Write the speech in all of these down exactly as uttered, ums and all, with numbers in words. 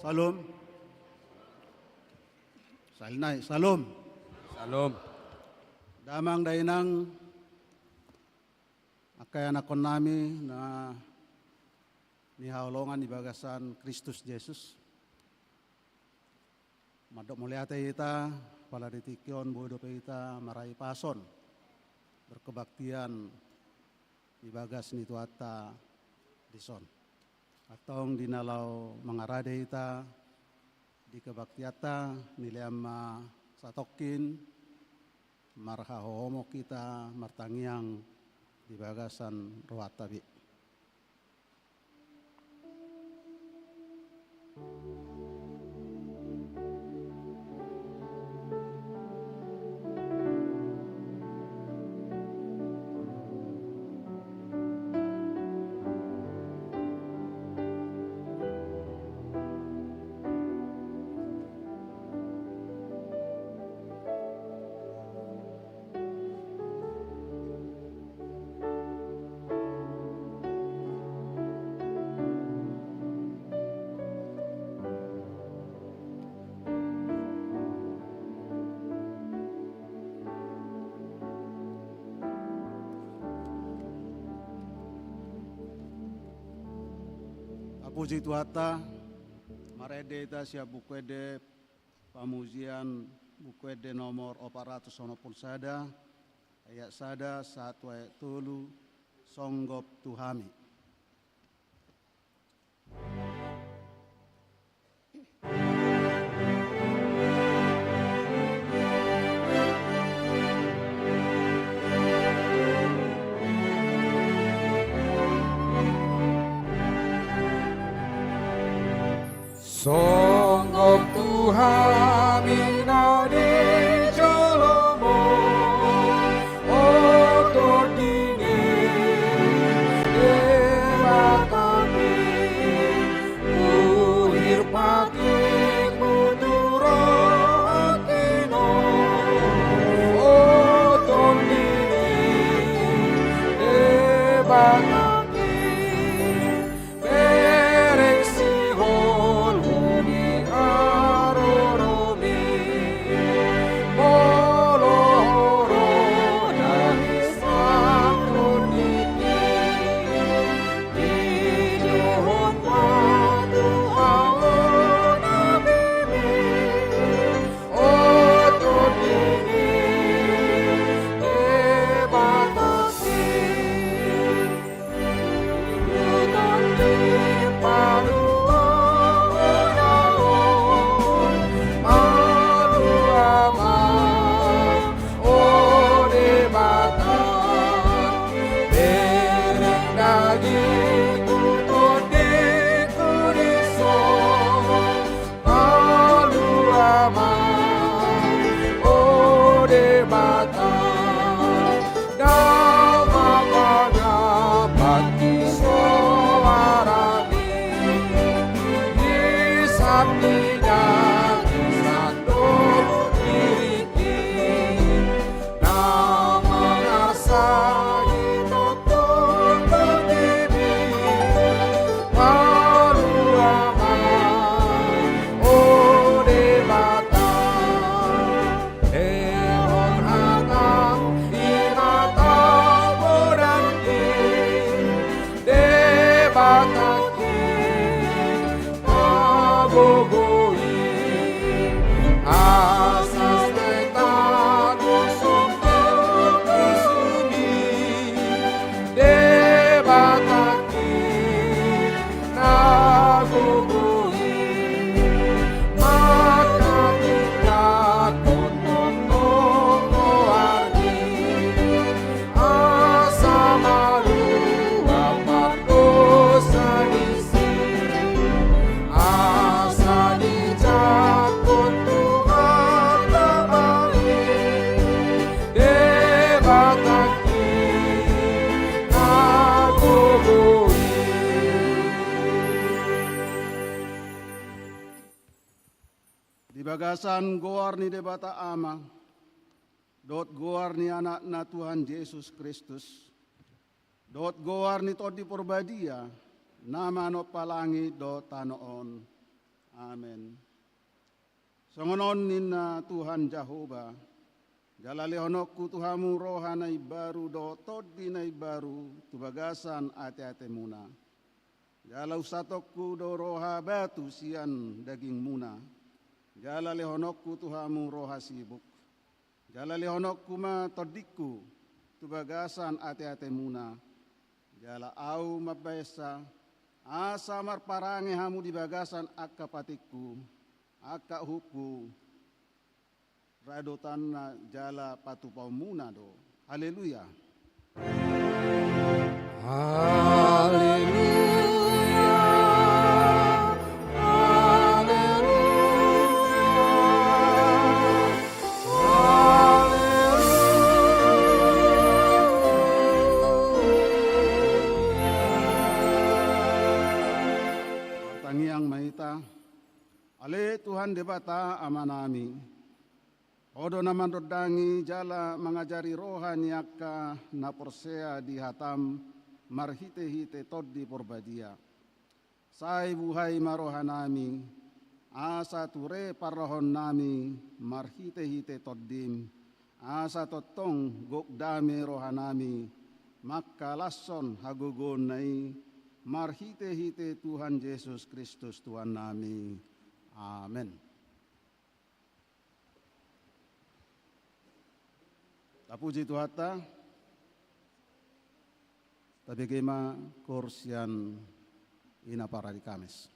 Shalom. Sahali nai, shalom. Shalom. Damang dainang, angka ianakhon nami na hinaholongan di bagasan Kristus Jesus. Mandok mauliate hita, pala di tingki on boi dope hita marhahipason, berkebaktian di bagas ni Tuhanta dison. Antong di na laho mangarade hita di kebaktianta, nilean ma satongkin marhahohomon hita martangiang di bagasan rohanta be. Tapuji Tuhanta, marende hita sian Buku Ende Pamujian, Buku Ende nomor opat ratus onom pulu sada, ayat sada sahat tu ayat tolu, songgop tu hami. Songgop tu hami na di jolomu, o Tondi ni Debatami, uhir patikmu tu rohangki on, o Tondi ni Debatangki. Bereng sihol hu di haroromi, molo ro na di sangkut niki, idohon ma tu au na bibi, o Tondi ni Debatangki. Palua ma, o Debata, dao ma pangapan di soarami, di sandina di sandok diringki. Na mangarsai tongtong dirimu, palua ma, o Debata, lehon hata di hata godangki, Debatangki, na gogoi, asa setan songgop tu hami, Debatangki, na gogoi, manghatindanghon tongtong goarmi, asa malua pardosa disi, asa dijangkon Tuhan Ama i, Debatangki, na gogoi. Di bagasan goar ni Debata Ama, dohot goar ni Anakna Tuhan Jesus Kristus, dohot goar ni Tondi Porbadia, na manompa langit dohot tano on. Amen. Songon on ninna Tuhan Jahowa: Jala lehononku tu hamu roha na imbaru dohot tondi na imbaru tu bagasan ateatemuna. Jala unsatonku do roha batu sian dagingmuna, jala lehononku tu hamu roha sibuk. Jala lehononku ma tondingku tu bagasan ateatemuna. Jala ahu mambahensa, asa marparange hamu di bagasan angka patikku, angka uhumku, radotanna jala patupaonmuna do. Haleluya. Haleluya. Haleluya. Haleluya. Martangiang ma hita. Ale Tuhan Debata Amanami, Ho do na mandondangi jala mangajari roha ni angka na porsea di hataM marhitehite Tondi Porbadia. Sai buhai ma rohanami, asa ture parlahoonnami marhitehite TondiM, asa tongtong gok dame rohanami mangkalashon hagogoonna i, marhitehite Tuhan Jesus Kristus Tuhannami. Amen. Tapuji Tuhanta. Tabege ma koor sian ina paradi Kamis.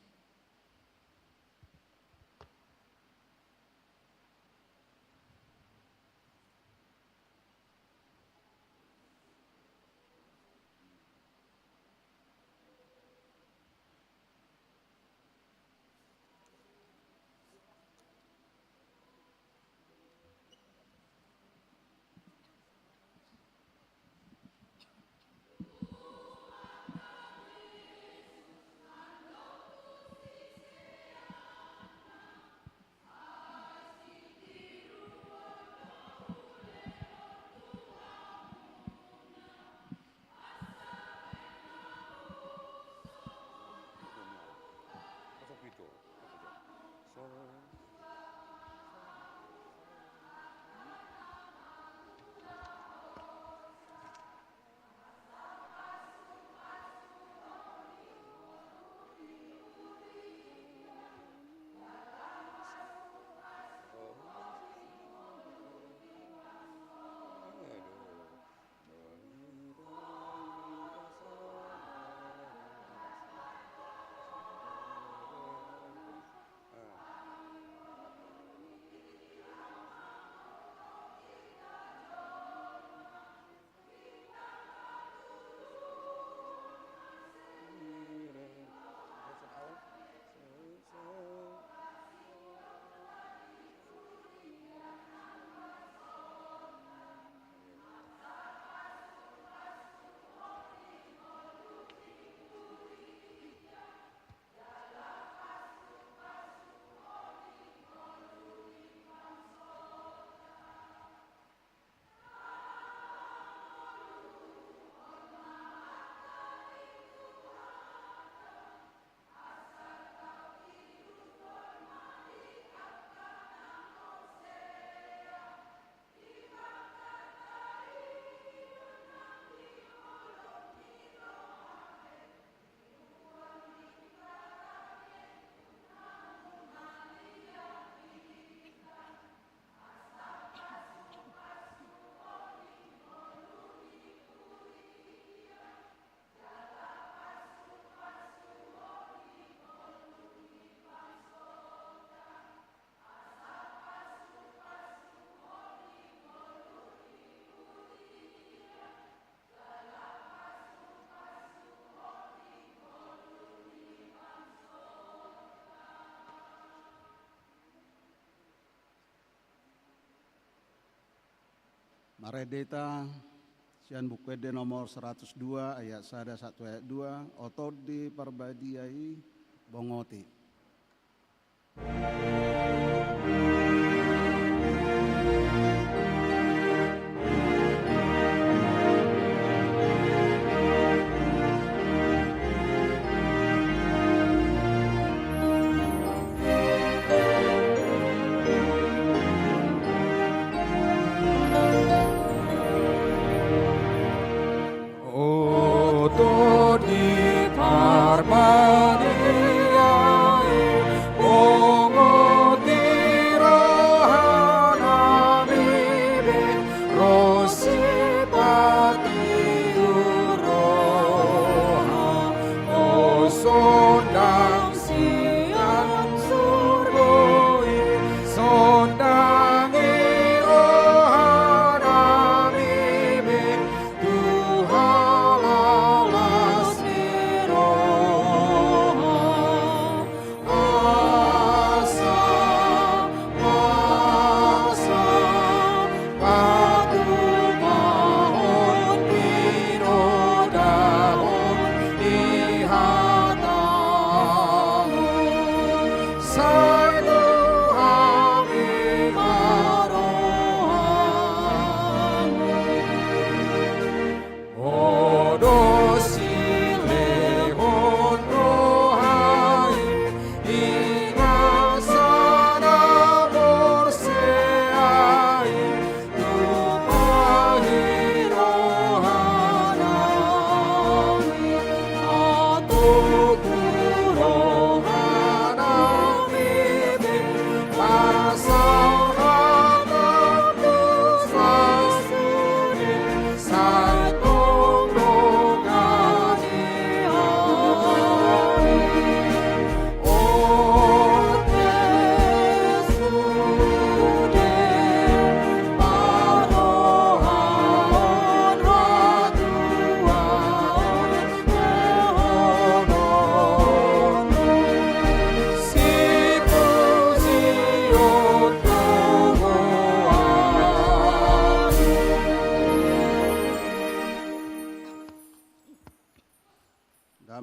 Marende hita sian Buku Ende nomor seratus dua ayat sada sahat tu ayat dua, O Tondi Parbadia i, bongoti.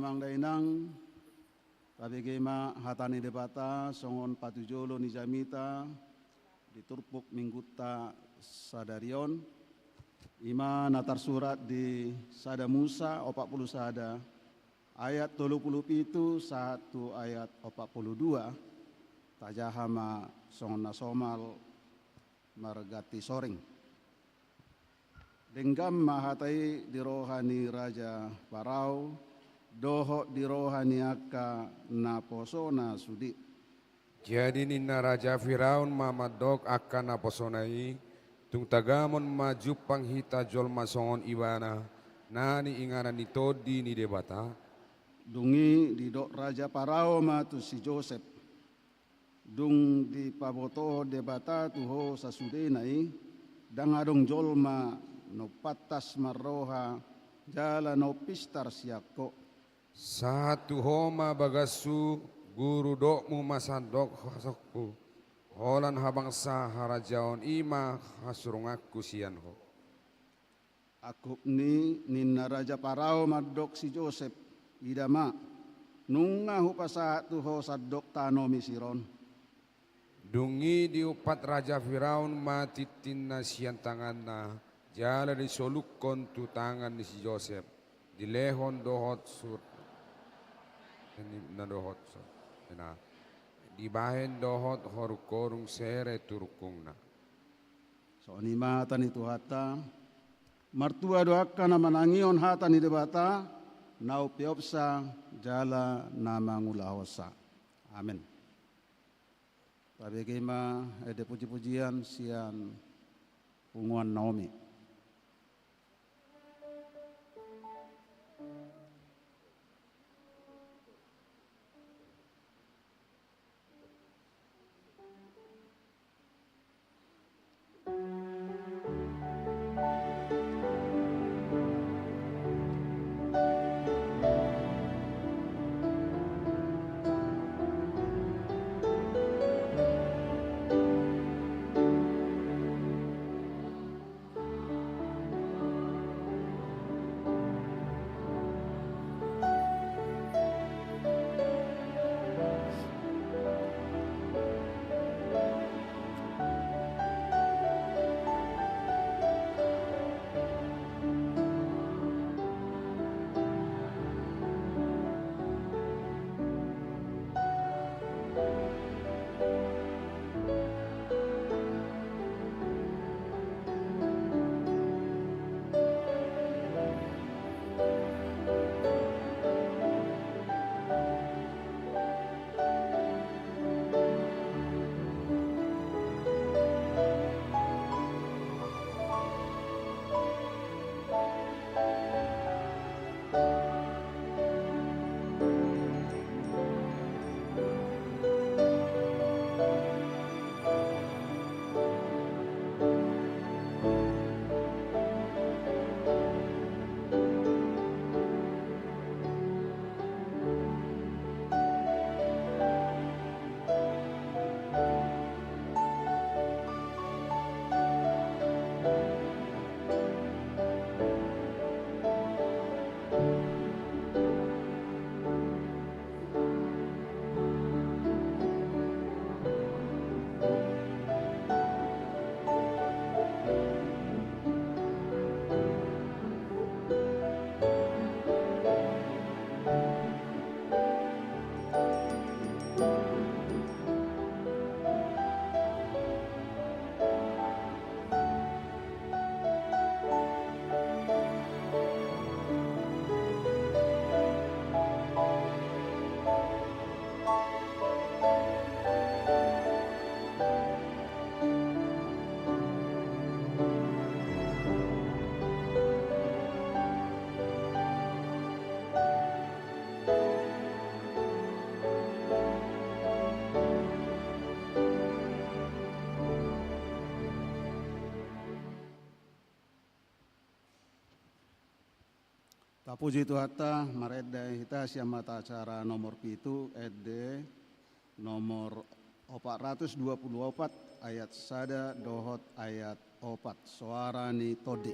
Amang dainang, tabege ma hata ni Debata songon patujolo ni jamita di turpuk minggunta sadari on. I ma na tarsurat di sada Musa opat pulu sada ayat tolu pulu pitu sahat tu ayat opat pulu dua. Tajaha ma songon na somal marganti soring. Denggan ma hata i di roha ni Raja Parao dohot di roha ni angka naposona sude. Jadi ninna Raja Firaun ma mandok angka naposona i, tung tagamon ma jumpang hita jolma songon ibana, na niinganan ni Tondi ni Debata. Dung i didok Raja Parao ma tu si Josep, dung dipabotohon Debata tu ho sasudena i, ndang adong jolma na umpantas marroha jala na umpistar sian ho. Sahat tu ho ma bagashu, guru, dokmu ma sandok hasongku, holan habangsa harajaon i ma hasurunganku sian ho. Angkup ni ninna Raja Parao mandok si Josep, ida ma, nunga hupasahat tu ho sandok tano Misir on. Dung i diumpat Raja Firaun ma tintinna sian tanganna, jala disolukhon tu tangan ni si Josep, dilehon dohot sur-, na dohot sur-, na dibahen dohot horungkorung sere tu rungkungna. Songon i ma hata ni Tuhanta. Martua do angka na manangihon hata ni Debata, na umpeopsa jala na mangulahonsa. Amen. Tabege ma ende pujipujian sian punguan Naomi. Tapuji Tuhanta, marende hita sian mata acara nomor pitu, ende nomor opat ratus dua pulu opat, ayat sada dohot ayat opat. Soara ni Tondi.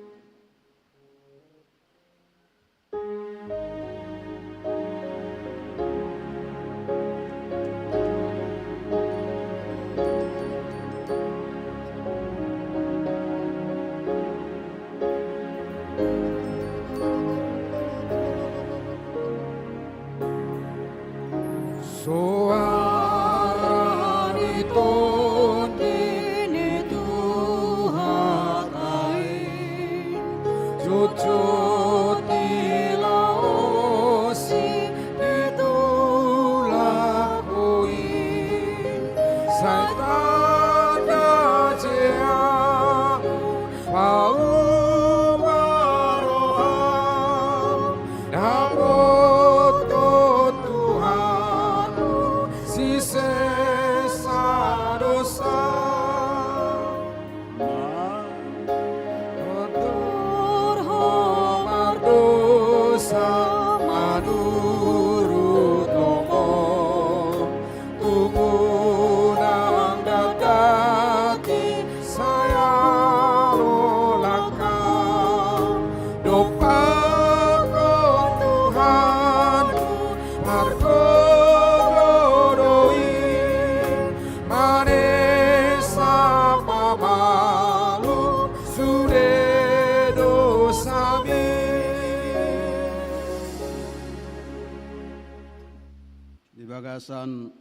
Bagasan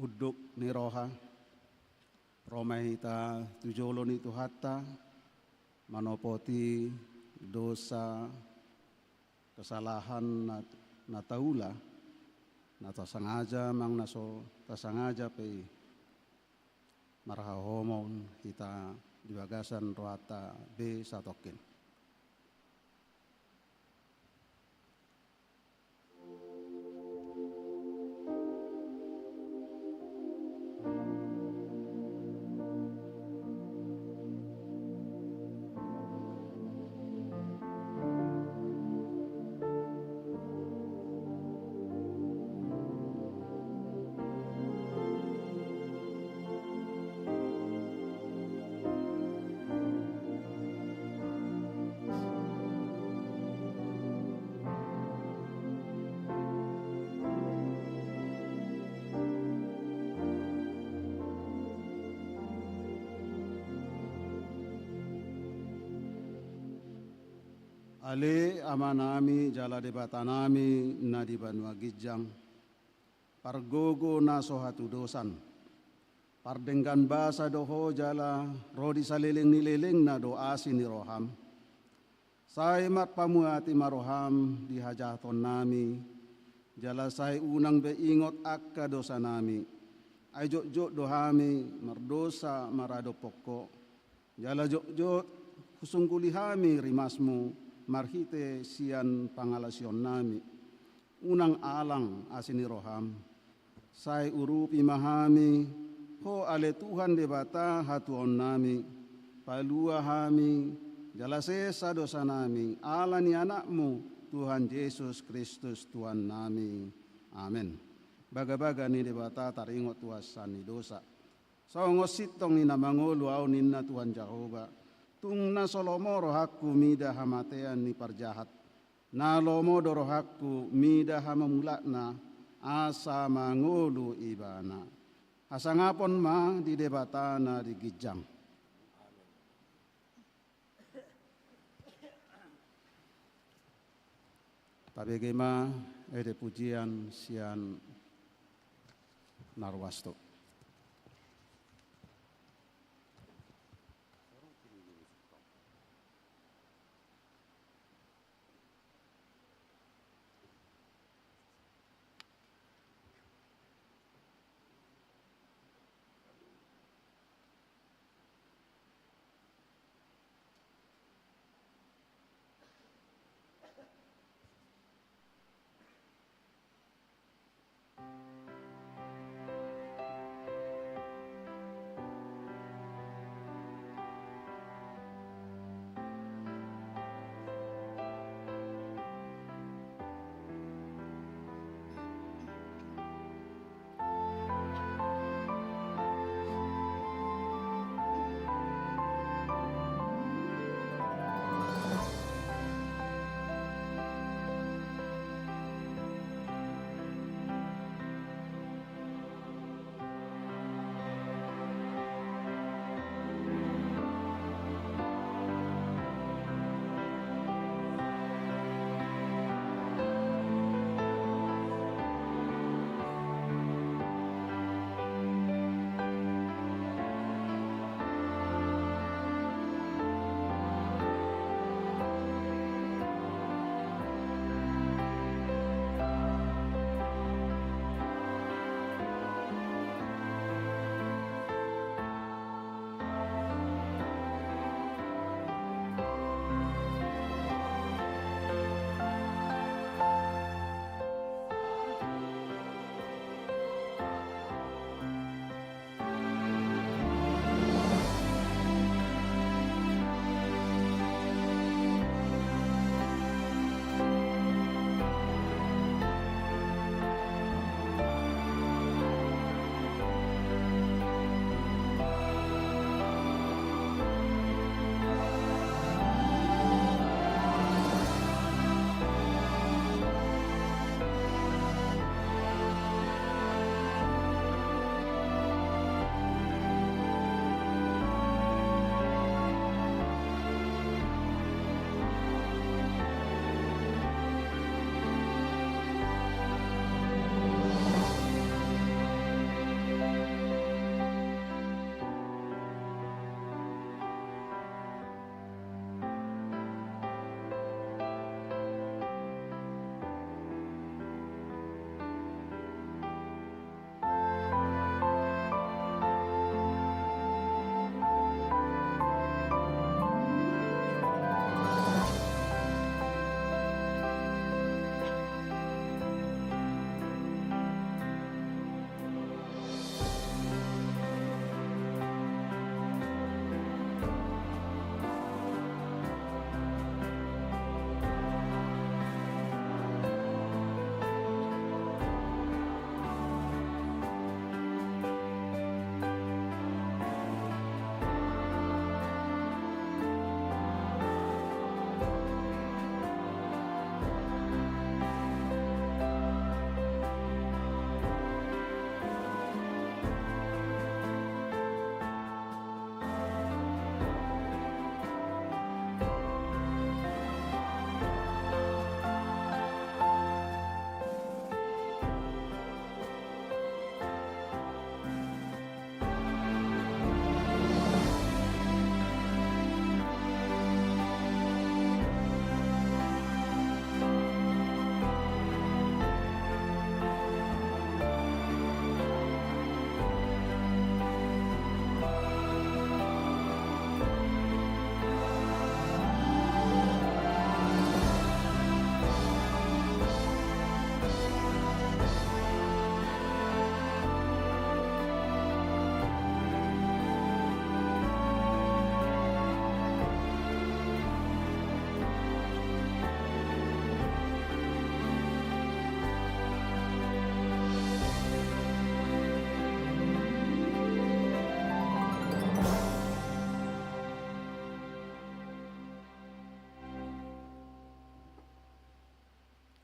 unduk ni roha, ro ma hita tu jolo ni Tuhanta, manopoti dosa, kesalahan na, na taula, na tasangaja manang na so tasangaja pe i. Marhaholomon hita di bagasan rohanta be satongkin. Ale Amanami jala Debatanami na di banua ginjang, pargogo na so hatudosan, pardenggan basa do Ho jala ro di saleleng ni lelengna do asi ni roham. Sai marpamuati ma roham di hajahatonnami, jala sai unang be ingot angka dosanami. Ai jotjot do hami mardosa maradophon Ho, jala jotjot husungguli hami rimasmu marhite sian pangalasionnami. Unang alang asi ni roham. Sai urupi ma hami Ho ale Tuhan Debata hatuaonnami, palua hami, jala sesa dosanami, ala ni Anakmu, Tuhan Jesus Kristus Tuhannami. Amen. Bagabaga ni Debata taringot tu hasesaan ni dosa. Songon sintong ni na mangolu ahu ninna Tuhan Jahowa, tung na so lomo rohangku mida hamatean ni parjahat, na lomo do rohangku mida hamamulaanna asa mangolu ibana. Hasangapon ma di Debata na di ginjang. Tabege ma ende pujian sian na ruas tu.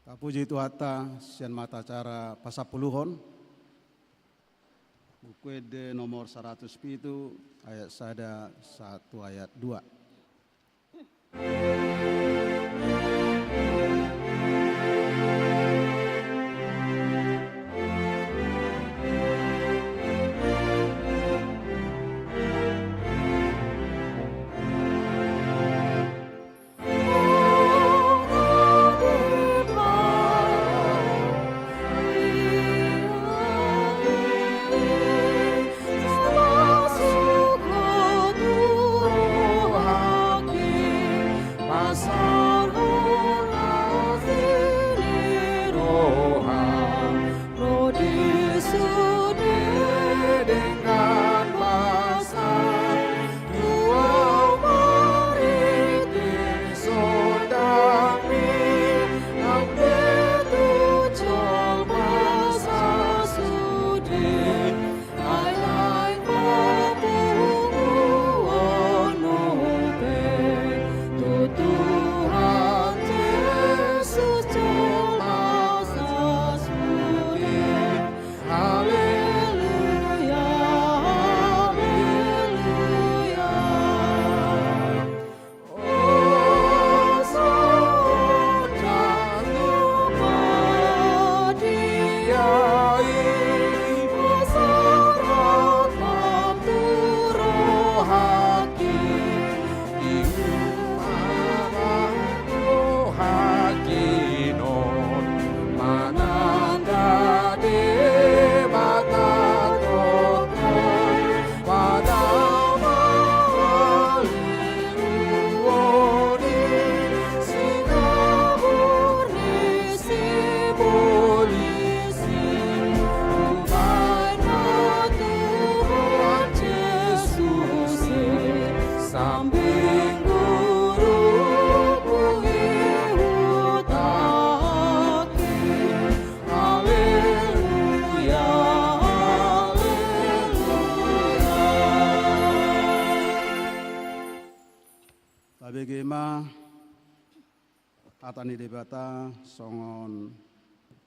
Tapuji Tuhanta, sian mata acara pasampuluhon, Buku Ende nomor saratus pitu, ayat sada sahat tu ayat dua. Ro di sude denggan basa, tu au marhite sondangmi, nang pe tu jolma sasude, ai naeng papunguon pe tu Tuhan Jesus jolma sasude. Haleluya, haleluya. Mananda Debata tongtong, pada mangaliluon i, sinabur ni sibolis i, umbahen ma Tuhan Jesus i, sambing guru huhut aki. Haleluya, haleluya. Tabege ma hata ni Debata songon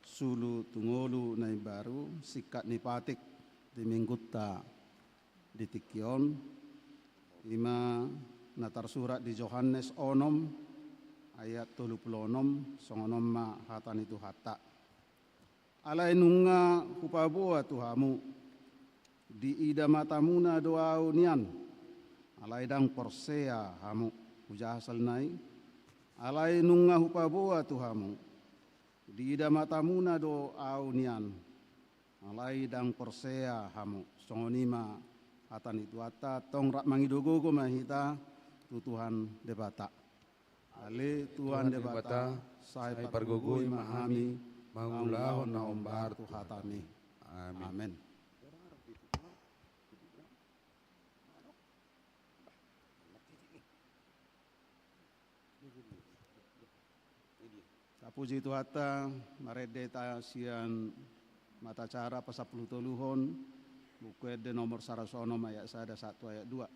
sulu tu ngolu na imbaru, singkat ni patik di Minggunta di tingki on, i ma na tarsurat di Johannes onom ayat tolu pulu onom, songon on ma hata ni Tuhanta. Alai nunga hupaboa tu hamu, diida matamuna do au nian, alai ndang porsea hamu. Hujaha sahali nai. Alai nunga hupaboa tu hamu, diida matamuna do au nian, alai ndang porsea hamu. Songon i ma hata ni Tuhanta. Tong rap mangido gogo ma hita tu Tuhan Debata. Ale Tuhan Debata, sai pargogoi ma hami mangulahon na hombar tu hataMi. Amin. Amin. Tapuji Tuhanta, marende hita sian mata acara pasampulu toluhon, Buku Ende nomor saratus onom ayat sada sahat tu ayat dua.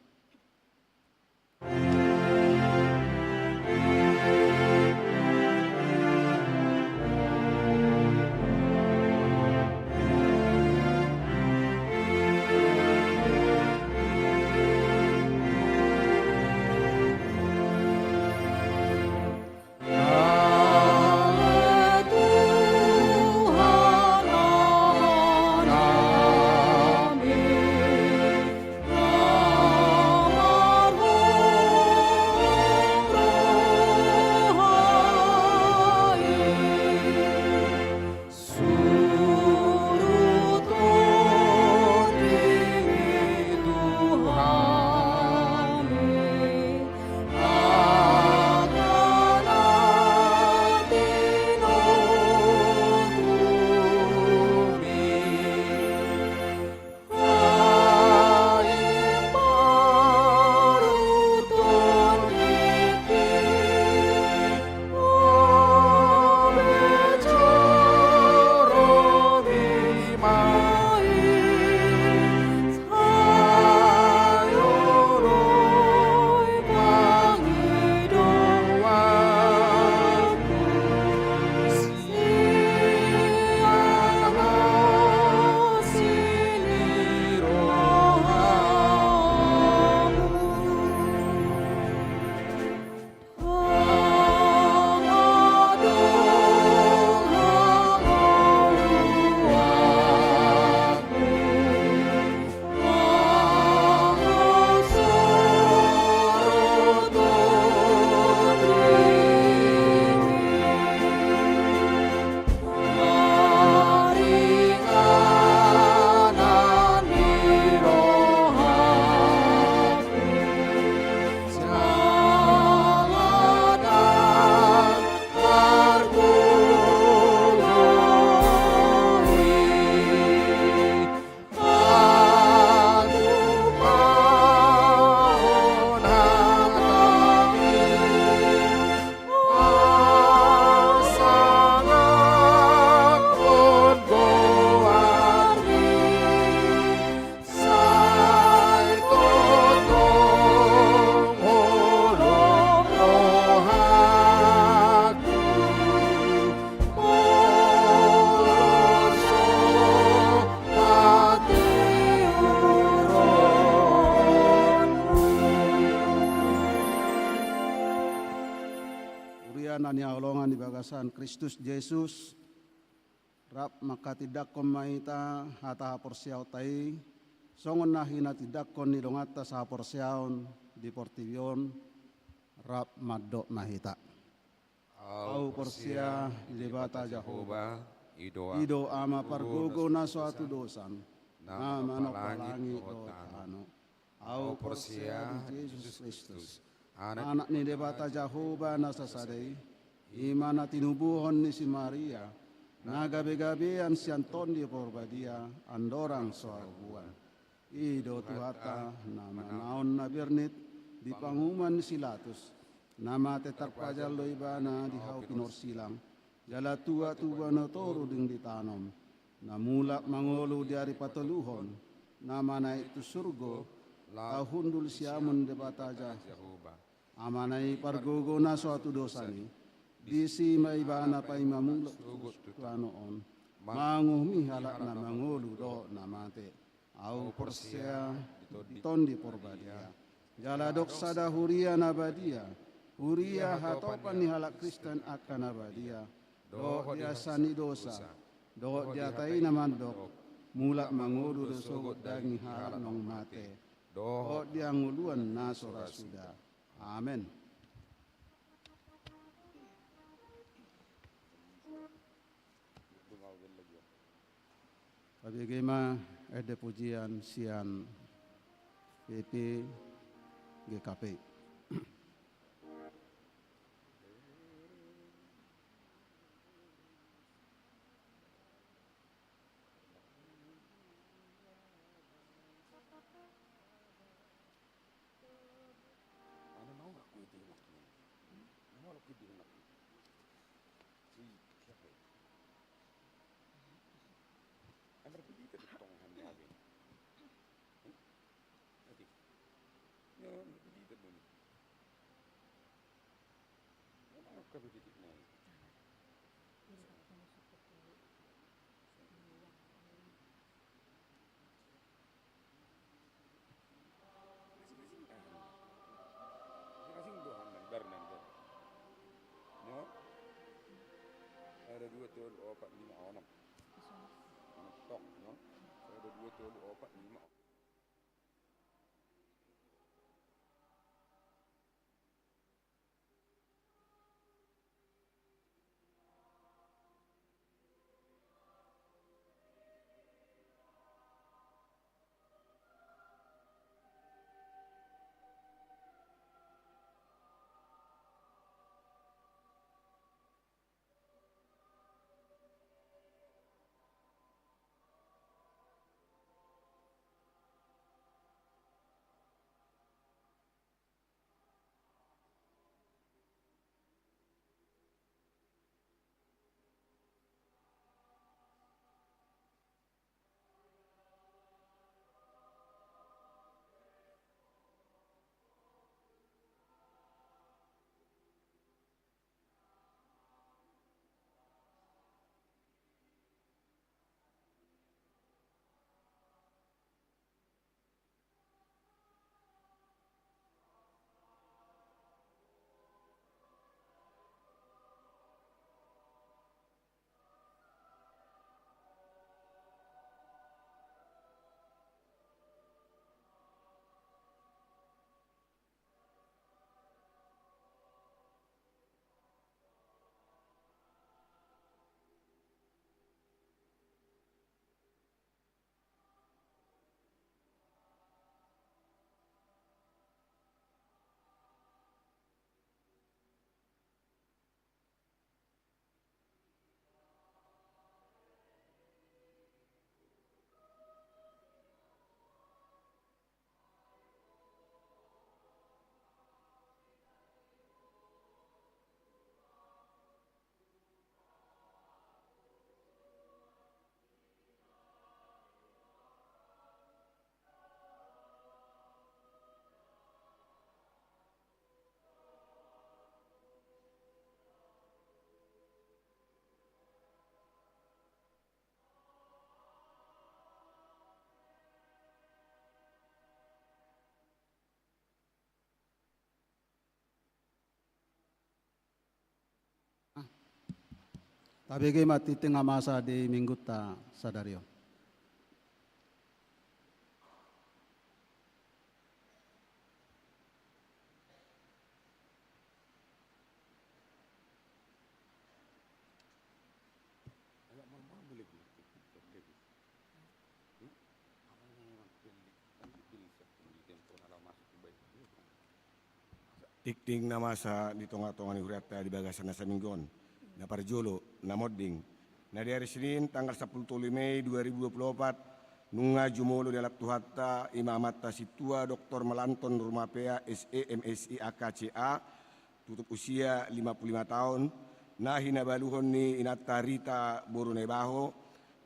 na hinaholongan di bagasan Kristus Jesus, rap manghatindanghon ma hita hata haporseaonta i, songon na hinatindangkon ni donganta sahaporseaon di portibi on, rap mandok ma hita. Ahu porsea di Debata Jahowa, i do Ama pargogo na so hatudosan, na manompa langit dohot tano. Ahu porsea di Jesus Kristus, Anak ni Debata Jahowa na sasada i, i ma na tinubuhon ni si Maria, na gabegabean sian Tondi Porbadia, andorang so harubuan. I do Tuhanta na manaon na bernit di panguhuman ni si Latus, na mate tarpajal do ibana di hau pinorsilang, jala tua tubu na toru dung ditanom, na mulak mangolu di ari patoluhon, na manaek tu surgo, laho hundul siamun Debata Jahowa. Amana i pargogo na so hatudosan i, disi ma ibana paima mulak tu tano on, manguhumi halak na mangolu dohot na mate. Ahu porsea di Tondi Porbadia, jala adong sada huria na badia, huria hatopan ni halak Kristen angka na badia, dohot di hasesaan ni dosa, dohot di hata i na mandok, mulak mangolu do sogot daging halak naung mate, dohot di hangoluan na so ra suda. Amen. Pabege ma ende pujian sian P P G K P. Ano mau aku itu nak ni. Ano aku itu nak ni. Si siapa itu? Amar beli tapi tong ham ni abi. Hmm? Nanti. Ya, beli tapi. Ano aku beli ni. Asing-asing do hami, baru nang baru. No? Sada, dua, tolu, opat, lima, onom. Onom tok, no? Sada, dua, tolu, opat, lima. Tabege ma tingting na masa di minggunta sadari on. Tingting na masa di tonga-tonga ni hurianta di bagasan na saminggu on. Na parjolo, na monding. Na di ari Senin tanggal sampulu tolu Mei dua ribu dua puluh opat, nunga jumolo dialap Tuhanta, i ma amanta sintua Doktor Melanton Rumapea, S E, M Si, A K, C A, tutup usia lima puluh lima taon, na hinabaluhon ni inanta Rita boru Naibaho,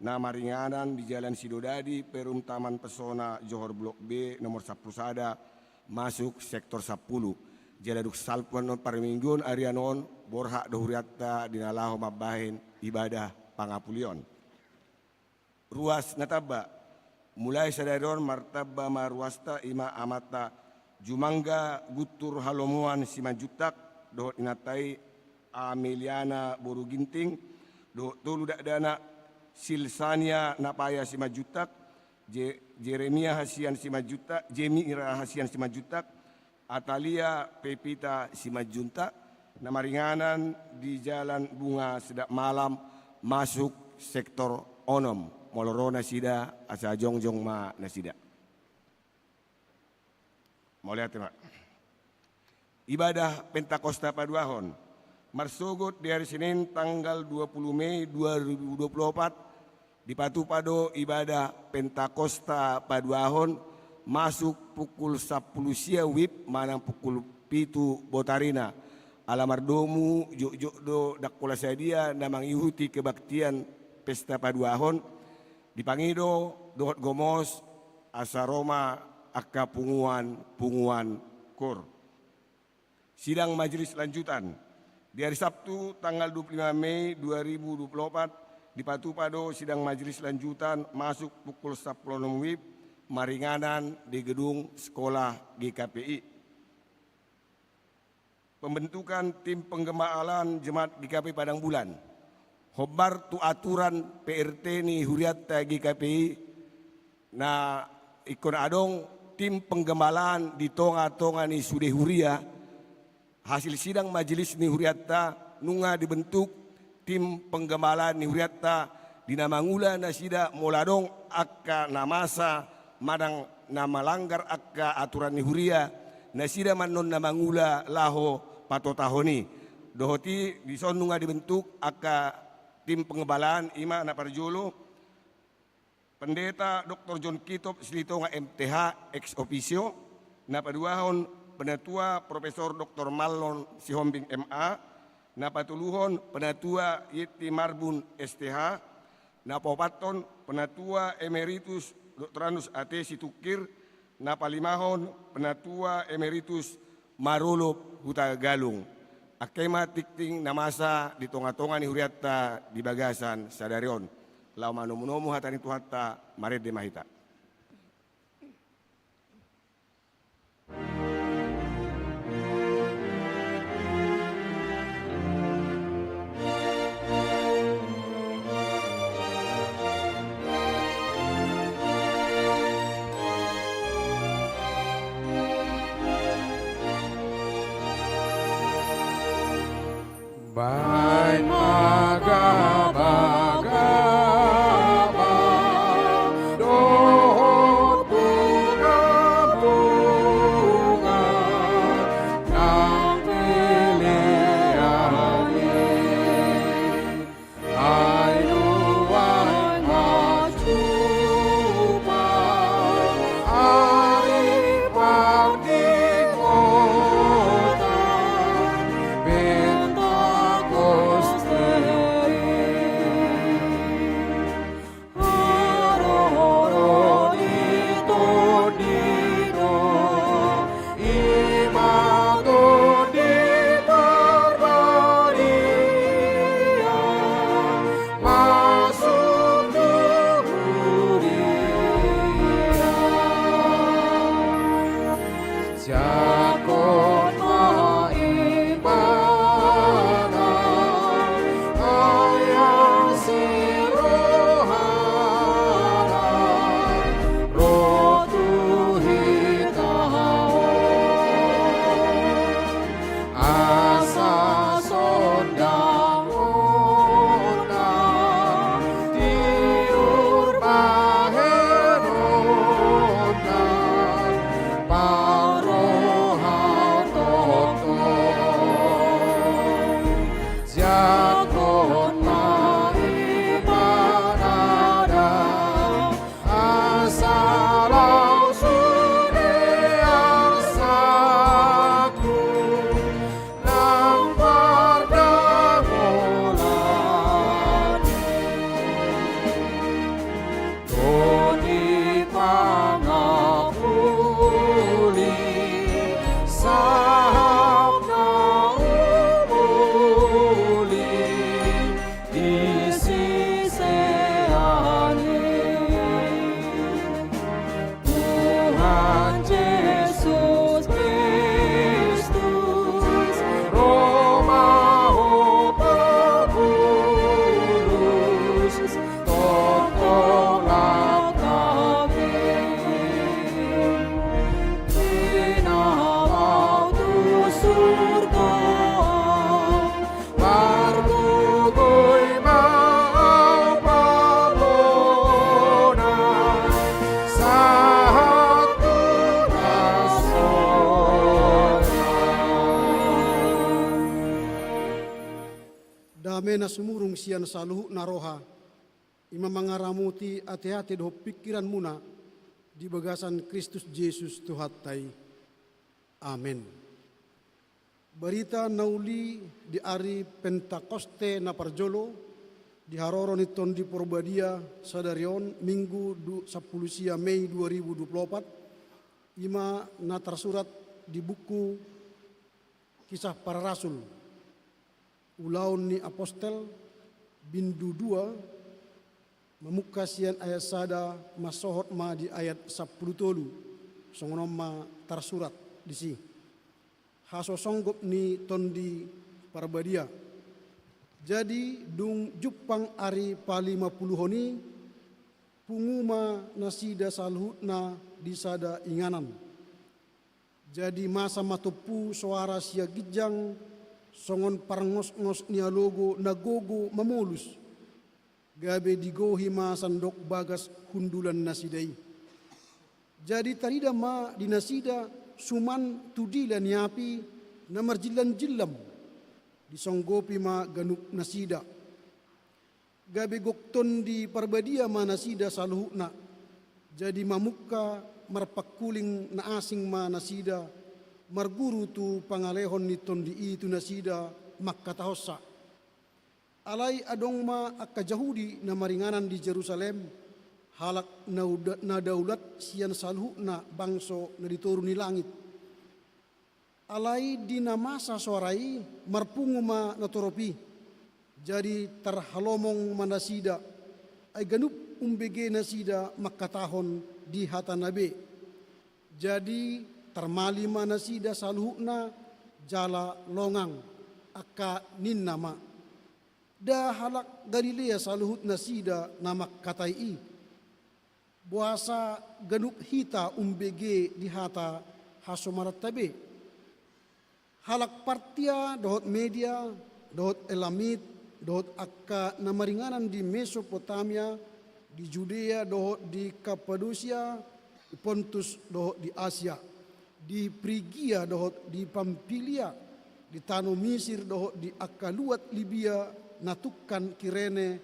na maringanan di Jalan Sidodadi, Perum Taman Pesona, Johor Blok B, nomor sampulu sada, masuk sektor sampulu. Jala dung salpu annon parmingguon arian on, borhat do hurianta di na laho mambahen ibadah pangapulion. Ruas na tamba. Mulai sadari on martamba ma ruasta, i ma amanta Jumangga Guntur Halomoan Simanjuntak, dohot inanta i Ameliana boru Ginting, dohot tolu dakdanak, Silsania Napaya Simanjuntak, Je-, Jeremia Hasian Simanjuntak, Jemira Hasian Simanjuntak, Atalia Pepita Simanjuntak, na maringanan di Jalan Bunga Sedak Malam, masuk sektor onom. Molo ro nasida, asa jongjong ma nasida. Mauliate ma. Ibadah Pentakosta paduahon. Marsogot di ari Senin tanggal dua puluh Mei dua ribu dua puluh opat, dipatupa do ibadah Pentakosta paduahon, masuk pukul sampulu sia wib manang pukul pitu botarina. Ala mardomu jotjot do ndang pola sadia na mangihuti kebaktian pesta paduahon, dipangido dohot gomos asa ro ma angka punguan-punguan koor. Sidang majelis lanjutan. Di ari Sabtu tanggal dua puluh lima Mei dua ribu dua puluh opat, dipatupa do sidang majelis lanjutan masuk pukul sampulu onom wib, maringanan di gedung sekolah G K P I. Pembentukan tim penggembalaan Jemaat G K P I Padang Bulan. Hombar tu aturan P R T ni hurianta G K P I, na ingkon adong tim penggembalaan di tonga-tonga ni sude huria. Hasil sidang majelis ni hurianta, nunga dibentuk tim penggembalaan ni hurianta, di na mangula nasida molo adong angka na masa manang na melanggar angka aturan ni huria, nasida ma annon na mangula laho patotahon i. Dohot i, dison nunga dibentuk angka tim penggembalaan, i ma na parjolo, Pendeta Doktor John Kitob Silitonga M T H ex officio, na paduahon Penatua Profesor Doktor Mallon Sihombing M A, na patoluhon Penatua Yeti Marbun S T H, na paopathon Penatua Emeritus Doktorandus A T Situngkir, na palimahon Penatua Emeritus Marolop Hutagalung. Angka i ma tingting na masa di tonga-tonga ni hurianta di bagasan sadari on. Laho manomu-nomu hata ni Tuhanta, marende ma hita. Baen ma gabagaba dohot bungabunga nang pelean i. Ai nuaeng ma tupa ari pangkingkotan Pentakosta. Dame na sumurung sian saluhutna roha, i ma mangaramoti ateate dohot pingkiranmuna di bagasan Kristus Jesus Tuhanta i. Amen. Barita na uli di ari Pentakoste na parjolo di haroro ni Tondi Porbadia sadari on, Minggu du-, sampulu sia Mei dua ribu dua pulu opat, i ma na tarsurat di buku Kisah Para Rasul, Ulaon ni Apostel, bindu dua, mamungka sian ayat sada, mansohot ma di ayat sampulu tolu, songon on ma tarsurat disi. Hasosonggop ni Tondi Parbadia. Jadi, dung jumpang ari palimapuluhon i, pungu ma nasida saluhutna di sada inganan. Jadi masa ma tompu soara sian ginjang, songon parngosngos ni alogo na gogo mamolus. Gabe digohi ma sandok bagas hundulan nasida i. Jadi tarida ma di nasida suman tu dila ni api na marjillamjillam. Disonggopi ma ganup nasida. Gabe gok Tondi Parbadia ma nasida saluhutna. Jadi mamungka marpangkuling na asing ma nasida, marguru tu pangalehon ni Tondi i tu nasida, mangkatahonsa: Alai adong ma angka Jahudi na maringanan di Jerusalem, halak na uda-, na daulat sian saluhutna bangso na di toru ni langit. Alai di na masa soara i, marpungu ma natorop i. Jadi tarhalomong ma nasida, ai ganup umbege nasida mangkatahon di hatana be. Jadi tarmali ma nasida saluhutna jala longang, angka ninna ma: Nda halak Galilea saluhut nasida na mangkatai i? Boasa ganup hita umbege di hata hasomaranta be? Halak Partia dohot Media dohot Elamit dohot angka na maringanan di Mesopotamia, di Judea dohot di Kapadosia, di Pontus dohot di Asia, di Prigia dohot di Pampilia, di tano Misir dohot di angka luat Libia na tungkan Kirene,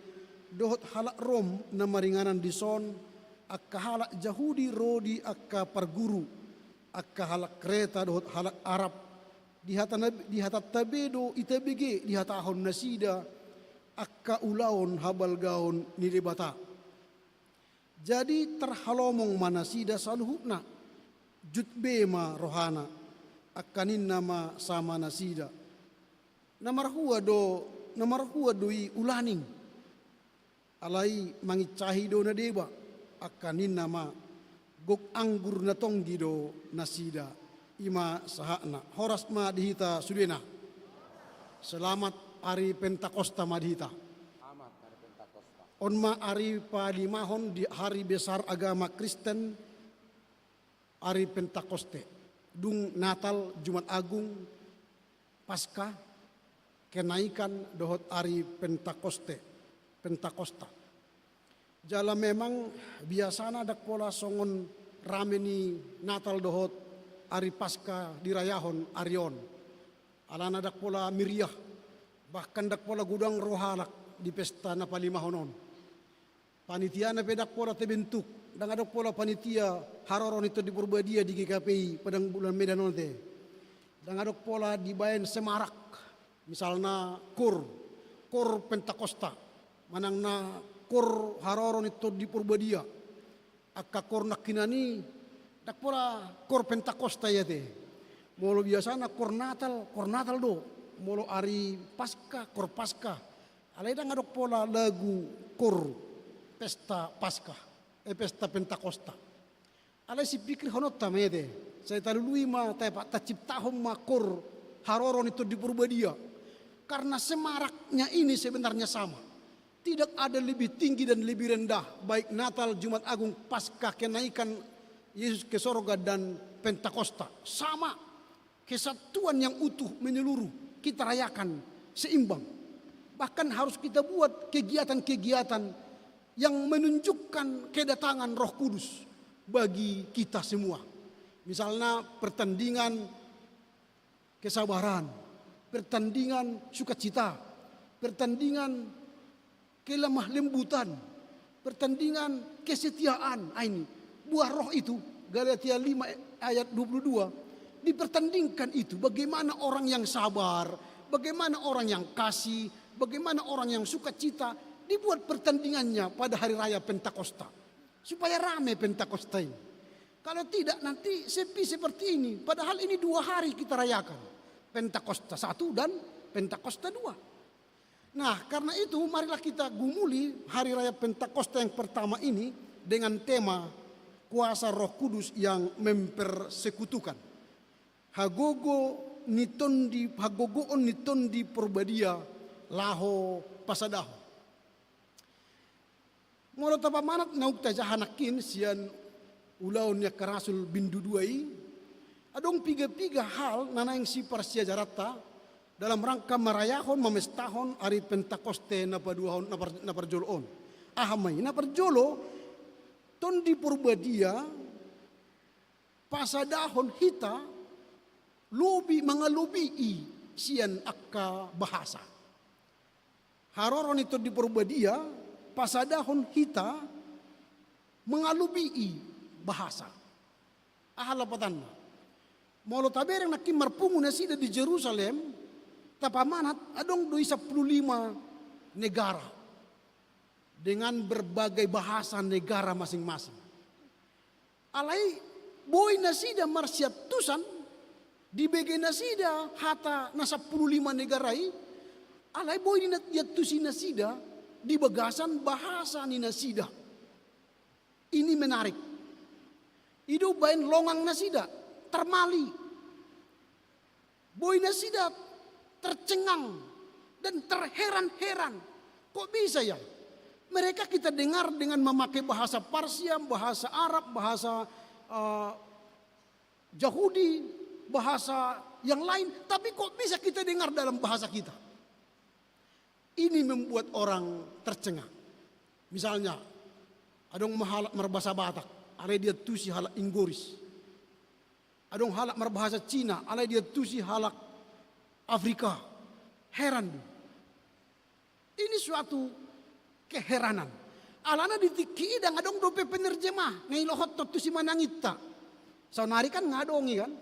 dohot halak Rom na maringanan dison, angka halak Jahudi ro di angka parguru, angka halak Kreta dohot halak Arab, di hatana-, di hatanta be do itabege dihatahon nasida angka ulaon habalgaon ni Debata. Jadi tarhalomong ma nasida saluhutna, jut be ma rohana, angka ninna ma sama nasida: Na marhua do, na marhua do i ulaning? Alai manginsahi do na deba, angka ninna ma: Gok anggur na tonggi do nasida. I ma sahatna. Horas ma di hita sudena. Selamat ari Pentakosta ma di hita. Selamat ari Pentakosta. On ma ari palimahon di hari besar agama Kristen, ari Pentakoste. Dung Natal, Jumat Agung, Paskah, Kenaikan dohot ari Pentakoste, Pentakosta. Jala memang biasana ndang pola songon rame ni Natal dohot ari Paskah dirayahon ari on. Alana ndang pola meriah, bahkan ndang pola godang ro halak di pesta na palimahon on. Panitiana pe ndang pola terbentuk, ndang adong pola panitia haroro ni Tondi Porbadia di G K P I Padang Bulan Medan on te. Ndang adong pola dibaen semarak, misalna kor, kor Pentakosta, manang na kor haroro ni Tondi Porbadia. Angka kor nangkinan i, ndang pola kor Pentakosta ia te. Molo biasana kor Natal, kor Natal do. Molo ari Paskah, kor Paskah. Alai ndang adong pola lagu kor pesta Paskah, eh, pesta Pentakosta. Alai sipikirhononta ma ia te, sai talului ma, taepa, taciptahon ma kor haroro ni Tondi Porbadia. Karena semaraknya ini sebenarnya sama. Tidak ada lebih tinggi dan lebih rendah, baik Natal, Jumat Agung, Paskah, kenaikan Yesus ke sorga, dan Pentakosta. Sama. Kesatuan yang utuh, menyeluruh, kita rayakan seimbang. Bahkan harus kita buat kegiatan-kegiatan yang menunjukkan kedatangan Roh Kudus bagi kita semua. Misalnya pertandingan kesabaran, pertandingan sukacita, pertandingan kelemah lembutan, pertandingan kesetiaan. Ah, ini buah roh itu, Galatia lima ayat dua puluh dua, dipertandingkan itu. Bagaimana orang yang sabar, bagaimana orang yang kasih, bagaimana orang yang sukacita, dibuat pertandingannya pada hari raya Pentakosta. Supaya rame Pentakosta ini. Kalau tidak, nanti sepi seperti ini. Padahal ini dua hari kita rayakan. Pentakosta satu dan Pentakosta dua. Nah, karena itu marilah kita gumuli hari raya Pentakosta yang pertama ini dengan tema kuasa Roh Kudus yang mempersekutukan. Hagogo ni tondi, hagogoon ni Tondi Porbadia laho pasadahon. Molo tapamanat naung tajaha nangkin sian Ulaon ni angka Rasul bindu dua i, adong piga-piga hal na naeng siparsiajaranta dalam rangka marayahon, mamestahon ari Pentakosta na paduahon, na par-, na parjolo on. Aha ma i? Na parjolo, Tondi Porbadia pasadahon hita lobi, mangalobii sian angka bahasa. Haroro ni Tondi Porbadia pasadahon hita mangalobii bahasa. Aha lapatanna? Molo tabereng nangkin marpungu nasida di Jerusalem, tapamanat adong do i sampulu lima negara dengan berbagai bahasa negara masing-masing. Alai boi nasida marsiantusan, dibege nasida hata na sampulu lima negara i, alai boi di na-, diantusi nasida di bagasan bahasa ni nasida. Ini menarik. I do umbaen longang nasida, tarmali. Boi nasida tercengang dan terheran-heran. Kok bisa ya? Mereka kita dengar dengan memakai bahasa Parsia, bahasa Arab, bahasa, eh, Yahudi, bahasa yang lain, tapi kok bisa kita dengar dalam bahasa kita? Ini membuat orang tercengang. Misalnya, adong ma halak marbahasa Batak, alai diantusi halak Inggoris. Adong halak marbahasa Cina, alai diantusi halak Afrika. Heran do. Ini suatu keheranan. Alana di tingki i ndang adong dope penerjemah, na ilohothon tu simananginta. Saonari kan nga adong i kan.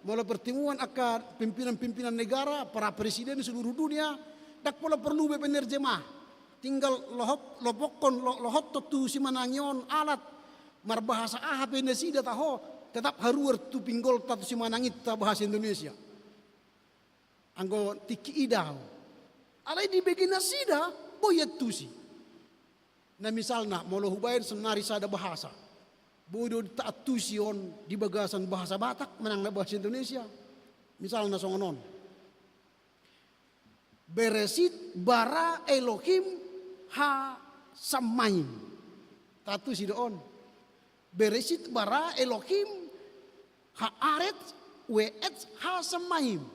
Molo pertemuan angka pimpinan-pimpinan negara, para presiden seluruh dunia, ndang pola porlu be penerjemah. Tinggal lohop-, lopokkon, lo-, lohothon tu simanangi on alat, marbahasa aha pe nasida taho, tetap haruar tu pinggolta tu simananginta bahasa Indonesia. Anggo tingki i do. Alai dibege nasida, boi iantusi. Na misalna, molo hubaen saonari sada bahasa, boi do taantusi on di bagasan bahasa Batak manang na bahasa Indonesia. Misalna songon on. Bereshit bara Elohim hashamayim. Taantusi do on. Bereshit bara Elohim haaretz ve'et hashamayim.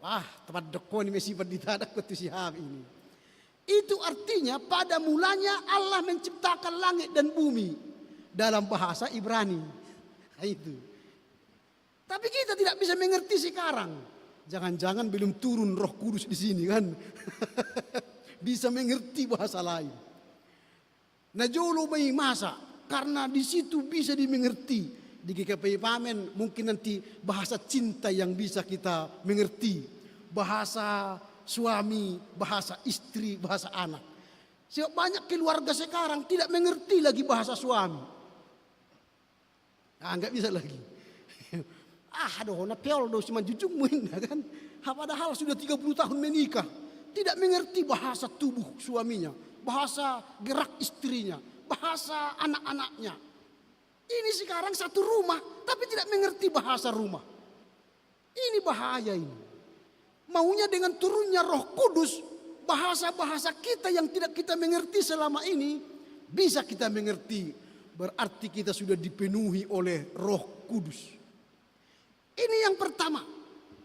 Wah, tapandok ho ni mesipat di tadak ho tu si hami ini. Itu artinya pada mulanya Allah menciptakan langit dan bumi dalam bahasa Ibrani. Nah, itu. Tapi kita tidak bisa mengerti sekarang. Jangan-jangan belum turun Roh Kudus di sini kan. Bisa mengerti bahasa lain. Na jolo ma i masa, karena di situ bisa dimengerti. Di G K P I Pamen mungkin nanti bahasa cinta yang bisa kita mengerti. Bahasa suami, bahasa istri, bahasa anak. Sebab banyak keluarga sekarang tidak mengerti lagi bahasa suami. Ah, nggak bisa lagi. Ah, dohot na peol do simanjujungmu, inna kan. Ha, padahal sudah tiga puluh tahun menikah. Tidak mengerti bahasa tubuh suaminya, bahasa gerak istrinya, bahasa anak-anaknya. Ini sekarang satu rumah, tapi tidak mengerti bahasa rumah. Ini bahaya ini. Maunya dengan turunnya Roh Kudus, bahasa-bahasa kita yang tidak kita mengerti selama ini, bisa kita mengerti. Berarti kita sudah dipenuhi oleh Roh Kudus. Ini yang pertama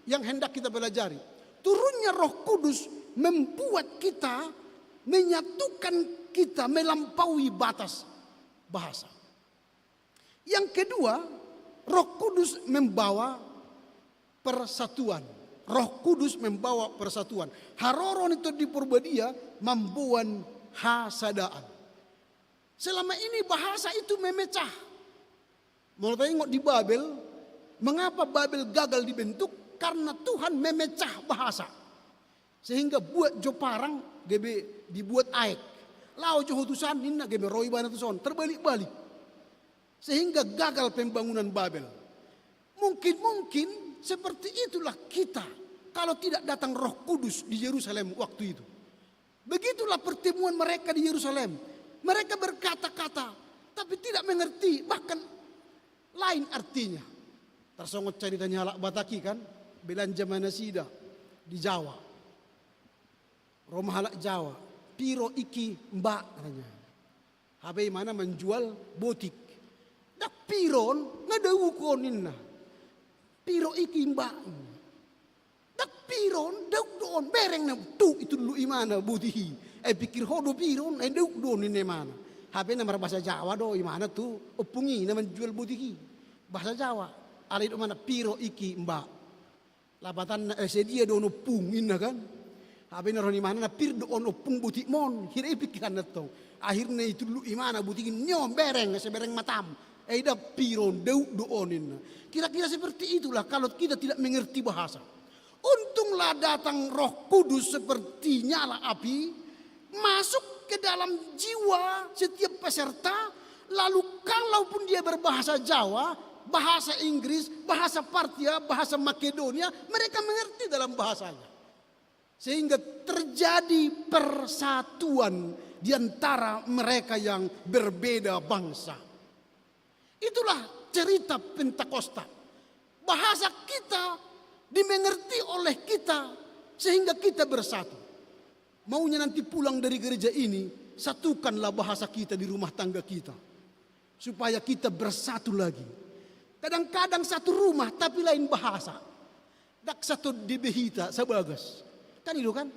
yang hendak kita pelajari. Turunnya Roh Kudus membuat kita, menyatukan kita melampaui batas bahasa. Yang kedua, Roh Kudus membawa persatuan. Roh Kudus membawa persatuan. Haroro ni Tondi Porbadia mamboan hasadaan. Selama ini bahasa itu memecah. Molo taingot di Babel, mengapa Babel gagal dibentuk? Karena Tuhan memecah bahasa. Sehingga buat jo parang gabe dibuat aek. Laho jo ho tusan ninna gabe ro ibana tuson. Terbalik-balik. Sehingga gagal pembangunan Babel. Mungkin-mungkin seperti itulah kita kalau tidak datang Roh Kudus di Yerusalem waktu itu. Begitulah pertemuan mereka di Yerusalem. Mereka berkata-kata, tapi tidak mengerti, bahkan lain artinya. Tarsongon carita ni halak Batak i kan, belanja ma nasida di Jawa. Ro ma halak Jawa, piro iki, Mbak, katanya. Hape imana manjual botik. Ndang piro on, nga dauk on ninna. Piro iki, Mbak. Ndang piro on, dauk do on, bereng na tu itullu imana botik i. Ai pikir ho do piro on, ai dauk do on ninna imana. Hape na marbahasa Jawa do imana tu ompung i na manjual botik i. Bahasa Jawa. Alai do imana piro iki, Mbak. Lapatanna, eh, sedia do on ompung, ninna kan. Hape na ro ni imana na pir do on ompung botikmon, hira i pikiranna tong. Akhirna itullu imana botik i, nyon bereng, sebereng matam. Eh, ndang piro on, dauk do on ninna. Kira-kira seperti itulah kalau kita tidak mengerti bahasa. Untunglah datang Roh Kudus seperti nyala api, masuk ke dalam jiwa setiap peserta, lalu kalaupun dia berbahasa Jawa, bahasa Inggris, bahasa Partia, bahasa Makedonia, mereka mengerti dalam bahasanya. Sehingga terjadi persatuan di antara mereka yang berbeda bangsa. Itulah cerita Pentakosta. Bahasa kita dimengerti oleh kita sehingga kita bersatu. Maunya nanti pulang dari gereja ini, satukanlah bahasa kita di rumah tangga kita. Supaya kita bersatu lagi. Kadang-kadang satu rumah tapi lain bahasa. Ndang satonde be hita sabagas. Kan i do kan?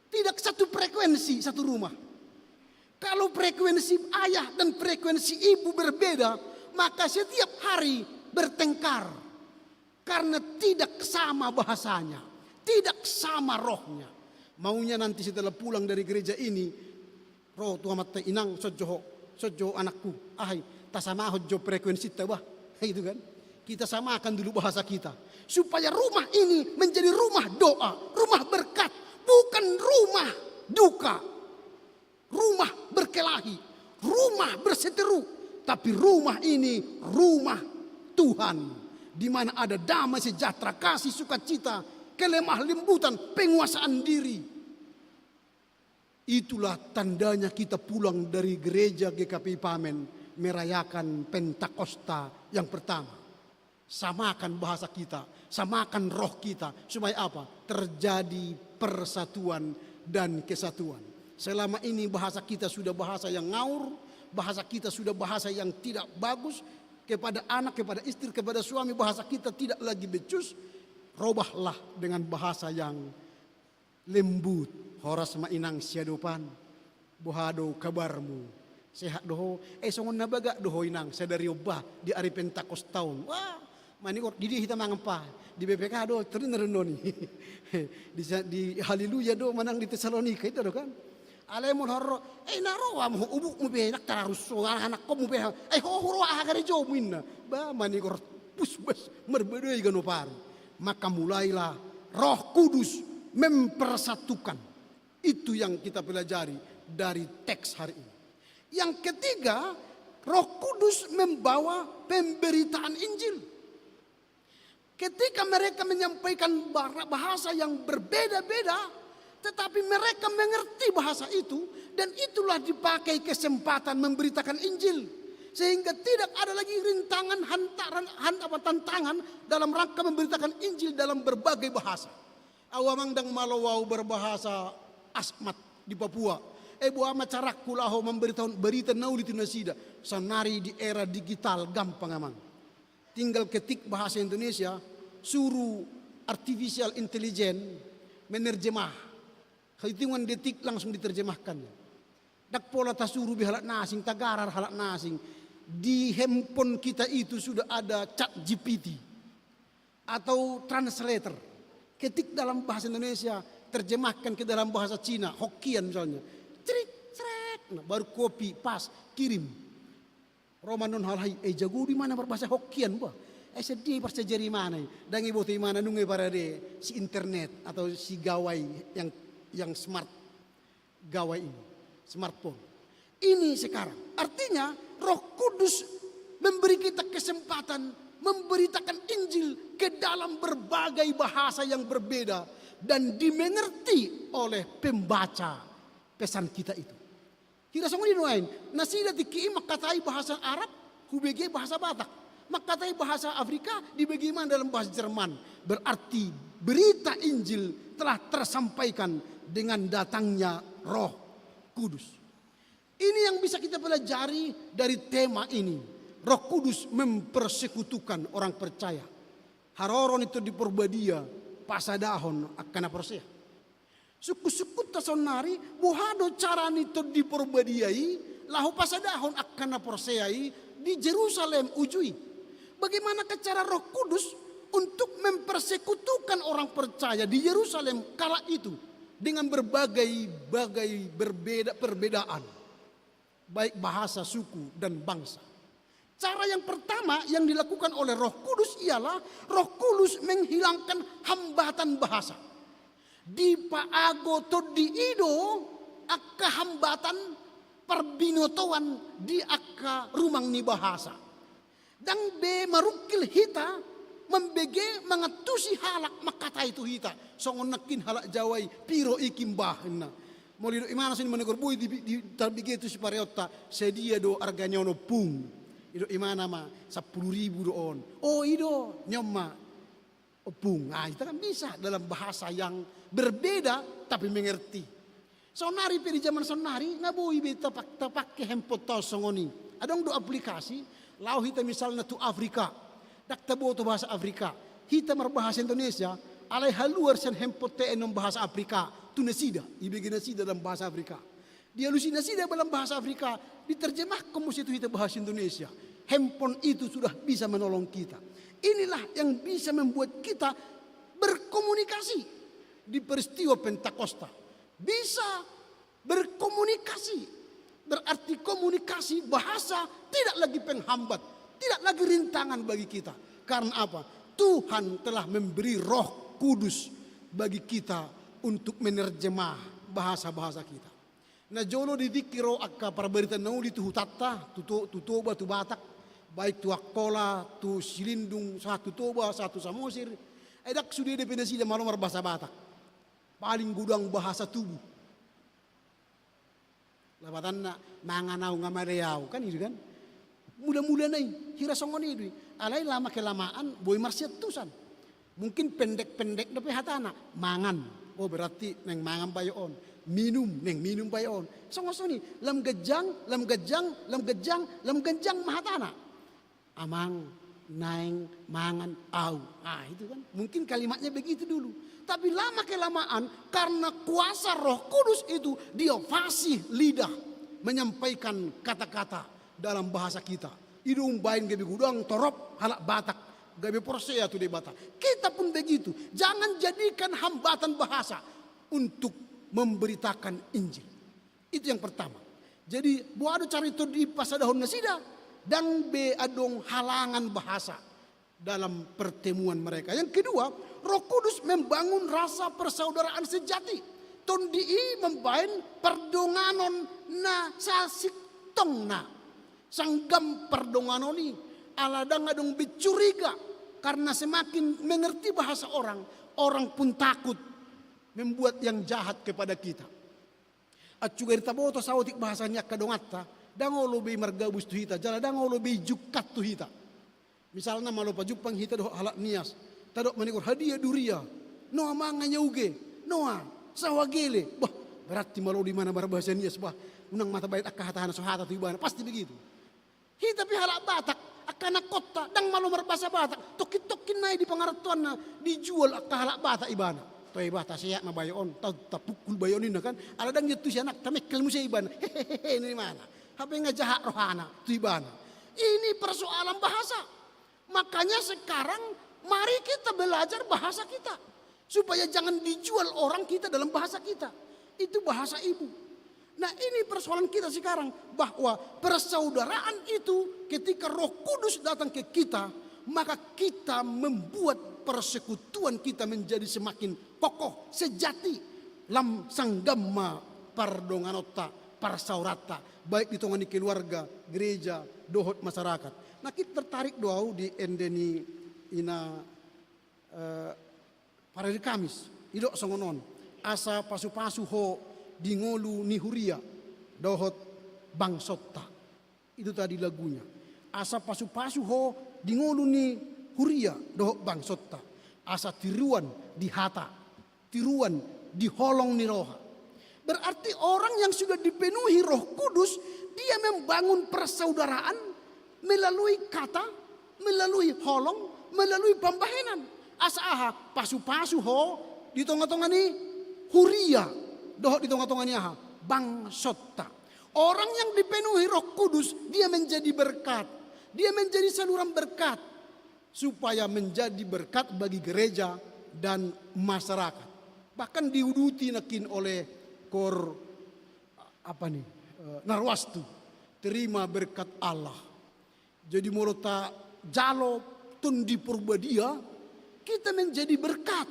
Tidak satu frekuensi satu rumah. Kalau frekuensi ayah dan frekuensi ibu berbeda, maka setiap hari bertengkar. Karena tidak sama bahasanya, tidak sama rohnya. Maunya nanti setelah pulang dari gereja ini, ro tu amanta, inang, songon ho, songon ho anakku, aha i, tasamahon jo frekuensinta bah. Itu kan. Kita samakan dulu bahasa kita. Supaya rumah ini menjadi rumah doa, rumah berkat, bukan rumah duka, rumah berkelahi, rumah berseteru, tapi rumah ini rumah Tuhan, di mana ada damai sejahtera, kasih, sukacita, kelemah lembutan, penguasaan diri. Itulah tandanya kita pulang dari gereja G K P I Pamen merayakan Pentakosta yang pertama. Samakan bahasa kita, samakan roh kita. Supaya apa? Terjadi persatuan dan kesatuan. Selama ini bahasa kita sudah bahasa yang ngaur, bahasa kita sudah bahasa yang tidak bagus, kepada anak, kepada istri, kepada suami, bahasa kita tidak lagi becus, robahlah dengan bahasa yang lembut. Horas ma inang siadopan. Boha do kabarmu? Sehat do ho? Eh, songon na bagak do ho inang, sadari on bah di ari Pentakosta on. Wah, manigor, di dia hita mangan pa? Di B P K do, terinna do noni. Di sa-, di Haleluya do manang di Tesalonika, i do kan? Alai molo ho ro, eh, na ro hamu, ubukmu be, ndang tararus ho, anak-anakkonmu be, eh, ho, ho ro aha garejamu inna. Bah, manigor pusbas, marbadai ganup ari. Maka mulailah Roh Kudus mempersatukan. Itu yang kita pelajari dari teks hari ini. Yang ketiga, Roh Kudus membawa pemberitaan Injil. Ketika mereka menyampaikan bara-, bahasa yang berbeda-beda, tetapi mereka mengerti bahasa itu, dan itulah dipakai kesempatan memberitakan Injil. Sehingga tidak ada lagi rintangan, hantaran, han-, apa, tantangan dalam rangka memberitakan Injil dalam berbagai bahasa. Au amang, ndang malo au berbahasa Asmat di Papua. Eh, boha ma carangku laho mamberitahon barita na uli tu nasida. Saonnari di era digital gampang amang. Tinggal ketik bahasa Indonesia, suruh artificial intelligence menerjemah. Hitungan detik langsung diterjemahkannya. Ndang pola tasuruh be halak na asing, tagarar halak na asing. Di handphone kita itu sudah ada Chat G P T atau translator. Ketik dalam bahasa Indonesia, terjemahkan ke dalam bahasa Cina, Hokkien misalnya. Crik, crek, nah, baru copy, pas, kirim. Ro ma annon halak i, eh, jago do imana marbahasa Hokkien, bah. Eh, sadia i parsiajar imana i. Ndang iboto imana nunga i parade si internet atau si gawai yang, yang smart gawai ini, smartphone. Ini sekarang. Artinya, Roh Kudus memberi kita kesempatan memberitakan Injil ke dalam berbagai bahasa yang berbeda dan dimengerti oleh pembaca pesan kita itu. Hira songon i nuaeng, nasida tingki i mangkatai bahasa Arab, hubege bahasa Batak. Mangkatai bahasa Afrika, dibege ma dalam bahasa Jerman. Berarti berita Injil telah tersampaikan dengan datangnya Roh Kudus. Ini yang bisa kita pelajari dari tema ini. Roh Kudus mempersekutukan orang percaya. Haroro ni Tondi Porbadia pasadahon angka na porsea. Sungkun-sungkunta saonnari, boha do cara ni Tondi Porbadia i laho pasadahon angka na porsea i di Jerusalem uju i. Bagaimanakah cara Roh Kudus untuk mempersekutukan orang percaya di Yerusalem kala itu dengan berbagai-bagai berbeda perbedaan, baik bahasa, suku, dan bangsa. Cara yang pertama yang dilakukan oleh Roh Kudus ialah Roh Kudus menghilangkan hambatan bahasa. Dipaago Tondi i do angka hambatan parbinotoan di angka rumang ni bahasa. Ndang be marungkil hita mambege mangantusi halak mangkatai tu hita. Songon nangkin halak Jawa i, piro i kimbahenna. Molo didok imana songon i manegor boi di, di, tarbege tu sipareonta, sadia do argana on ompung. Didok imana ma, sampulu ribu do on. Oh, i do, nion ma ompung. Ah, hita kan bisa dalam bahasa yang berbeda tapi mengerti. Saonnari pe, di zaman saonnari, nga boi be tapak-, tapake handphoneta on songon i. Adong do aplikasi, laho hita misalna tu Afrika, ndang taboto bahasa Afrika, hita marbahasa Indonesia, alai haluar sian handphoneta on bahasa Afrika tu nasida, ibege nasida dalam bahasa Afrika. Dialusi nasida dalam bahasa Afrika, diterjemahkan muse tu hita bahasa Indonesia. Handphone itu sudah bisa menolong kita. Inilah yang bisa membuat kita berkomunikasi di peristiwa Pentakosta. Bisa berkomunikasi. Berarti komunikasi bahasa tidak lagi penghambat, tidak lagi rintangan bagi kita. Karena apa? Tuhan telah memberi Roh Kudus bagi kita untuk menerjemah bahasa-bahasa kita. Na jolo di tingki ro angka parbarita na uli tu hutanta, tu To-, tu Toba, tu Batak, baik tu Angkola, tu Silindung, sahat tu Toba, sahat tu Samosir. Ai ndang sude dope nasida malo marbahasa Batak. Paling godang bahasa tubuh. Lapatanna, mangan au nga male au, kan i do kan? Mula-mula na i, hira songon i do i. Alai lama kelamaan, boi marsiantusan. Mungkin pendek-pendek dope hatana, mangan. Oh, berarti naeng mangan bayo on. Minum, naeng minum bayo on. Songon-songon i, lam ganjang, lam ganjang, lam ganjang, lam ganjang ma hatana. Amang, naeng mangan au. Ah, itu kan. Mungkin kalimatnya begitu dulu. Tapi lama kelamaan, karena kuasa Roh Kudus itu, dia fasih lidah menyampaikan kata-kata dalam bahasa kita. I do umbahen gabe godang torop halak Batak, gabe porsea tu Debata. Kita pun begitu. Jangan jadikan hambatan bahasa untuk memberitakan Injil. Itu yang pertama. Jadi, boha do cara ni Tondi i pasadahon nasida, ndang be adong halangan bahasa dalam pertemuan mereka. Yang kedua, Roh Kudus membangun rasa persaudaraan sejati. Tondi i mambahen pardonganon na sasintongna. Sanggam pardonganon i, ala ndang adong be curiga, karena semakin mengerti bahasa orang, orang pun takut membuat yang jahat kepada kita. Acu gari taboto saotik bahasa ni angka donganta, ndang olo be i margabus tu hita, jala ndang olo be i jungkat tu hita. Misalna, malo pajumpang hita dohot halak Nias, tadok manigor, hadia duria, noa mangan ia uge, noa, saoa gele. Bah, berarti malo do imana marbahasa Nias, bah, unang ma tabaen angka hatahata so hata tu ibana, pasti begitu. Hita pe halak Batak, angka anakkonta, ndang malo marbahasa Batak, tongkin-tongkin nai di pangarantoanna, dijual angka halak Batak ibana. Toe bah, taseat ma bayo on, ta-, tapukul bayo on ninna kan, ala ndang diantusi anakta, mengkel muse ibana, hehehe, ninna imana. Hape nga jahat rohana tu ibana. Ini persoalan bahasa. Makanya sekarang mari kita belajar bahasa kita. Supaya jangan dijual orang kita dalam bahasa kita. Itu bahasa ibu. Nah, ini persoalan kita sekarang, bahwa persaudaraan itu ketika Roh Kudus datang ke kita, maka kita membuat persekutuan kita menjadi semakin kokoh, sejati. Lam sanggam ma pardonganonta, parsaoranta, baik di tonga ni keluarga, gereja, dohot masyarakat. Nah, kita tertarik do au di ende ni ina, eh, parari Kamis, didok songon on: Asa pasupasu ho di ngolu ni huria dohot bangsonta. Itu tadi lagunya. Asa pasupasu ho di ngolu ni huria dohot bangsonta. Asa tiruan di hata, tiruan di holong ni roha. Berarti orang yang sudah dipenuhi Roh Kudus, dia membangun persaudaraan melalui kata, melalui holong, melalui pambahenan. Asa aha? Pasupasu ho di tonga-tonga ni huria dohot di tonga-tonga ni aha? Bangsonta. Orang yang dipenuhi Roh Kudus, dia menjadi berkat. Dia menjadi saluran berkat supaya menjadi berkat bagi gereja dan masyarakat. Bahkan diuduti nangkin oleh koor, apa nih, eh, Narwastu, terima berkat Allah. Jadi molo tajalo Tondi Porbadia, kita menjadi berkat.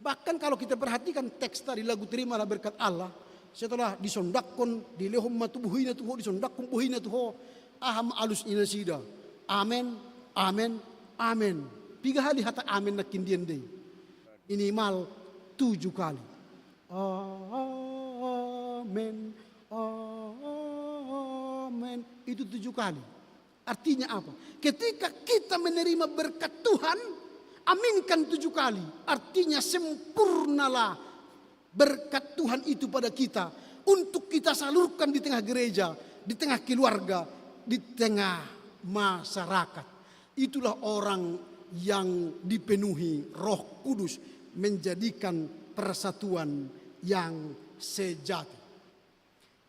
Bahkan kalau kita perhatikan teks tadi, lagu Terimalah Berkat Allah, setelah disondanghon, dilehon ma tu bohina tu ho, disondanghon bohina tu ho, aha ma alus ni nasida? Amen, amen, amen. Piga hali hata amen nangkin di ende i? Minimal tujuh kali. Amen, amen. Itu tujuh kali. Artinya apa? Ketika kita menerima berkat Tuhan, aminkan tujuh kali. Artinya, sempurnalah berkat Tuhan itu pada kita untuk kita salurkan di tengah gereja, di tengah keluarga, di tengah masyarakat. Itulah orang yang dipenuhi Roh Kudus, menjadikan persatuan yang sejati.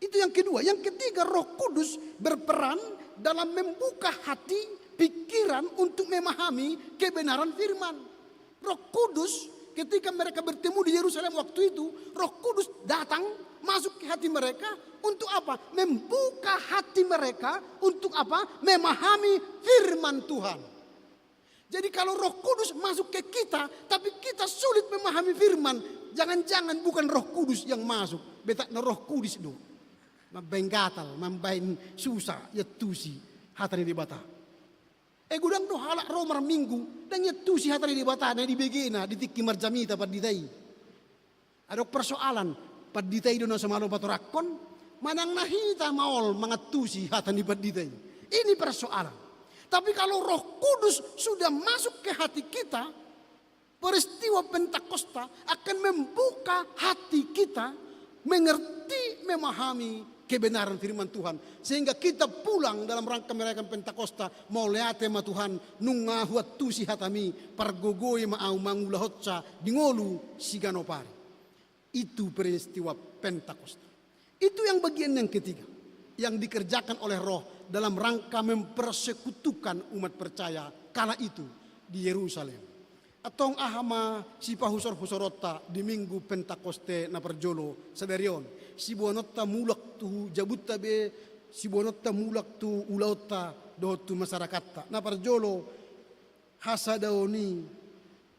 Itu yang kedua. Yang ketiga, Roh Kudus berperan dalam membuka hati, pikiran untuk memahami kebenaran firman. Roh Kudus, ketika mereka bertemu di Yerusalem waktu itu, Roh Kudus datang masuk ke hati mereka untuk apa? Membuka hati mereka untuk apa? Memahami firman Tuhan. Jadi kalau Roh Kudus masuk ke kita, tapi kita sulit memahami firman, jangan-jangan bukan Roh Kudus yang masuk, betakna roh kudis do. Mambaen gatal, mambaen susa iantusi hata ni Debata. Eh, godang do halak ro marminggu, ndang iantusi hata ni Debata na dibegena di tingki marjamita pandita i. Adong persoalan, pandita i do na so malo patorangkon, manang na hita maol mangantusi hata ni pandita i. Ini persoalan. Tapi kalau Roh Kudus sudah masuk ke hati kita, peristiwa Pentakosta akan membuka hati kita mengerti, memahami kebenaran firman Tuhan, sehingga kita pulang dalam rangka merayakan Pentakosta, mauliate ma Tuhan, nunga huantusi hataMi, pargogoi ma ahu mangulahonsa di ngolu siganup ari. Itu peristiwa Pentakosta. Itu yang bagian yang ketiga yang dikerjakan oleh Roh dalam rangka mempersekutukan umat percaya kala itu di Yerusalem. Antong aha ma sipahusorhusoronta di Minggu Pentakoste na parjolo sadari on? Siboanonta mulak tu jabunta be, siboanonta mulak tu ulaonta dohot tu masyarakatta. Na parjolo, hasadaon i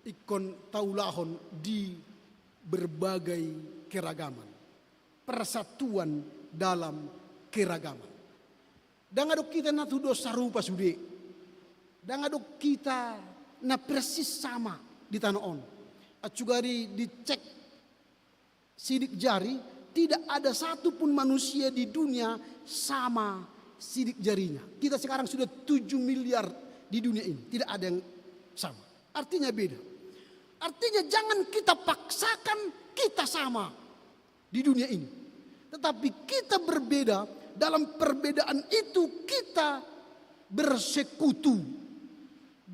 ingkon taulahon di berbagai keragaman. Persatuan dalam keragaman. Ndang adong hita na tudos sarupa sude. Ndang adong hita na persis sama di tano on. Acu gari dicek sidik jari, tidak ada satu pun manusia di dunia sama sidik jarinya. Kita sekarang sudah tujuh miliar di dunia ini, tidak ada yang sama. Artinya beda. Artinya jangan kita paksakan kita sama di dunia ini. Tetapi kita berbeda, dalam perbedaan itu kita bersekutu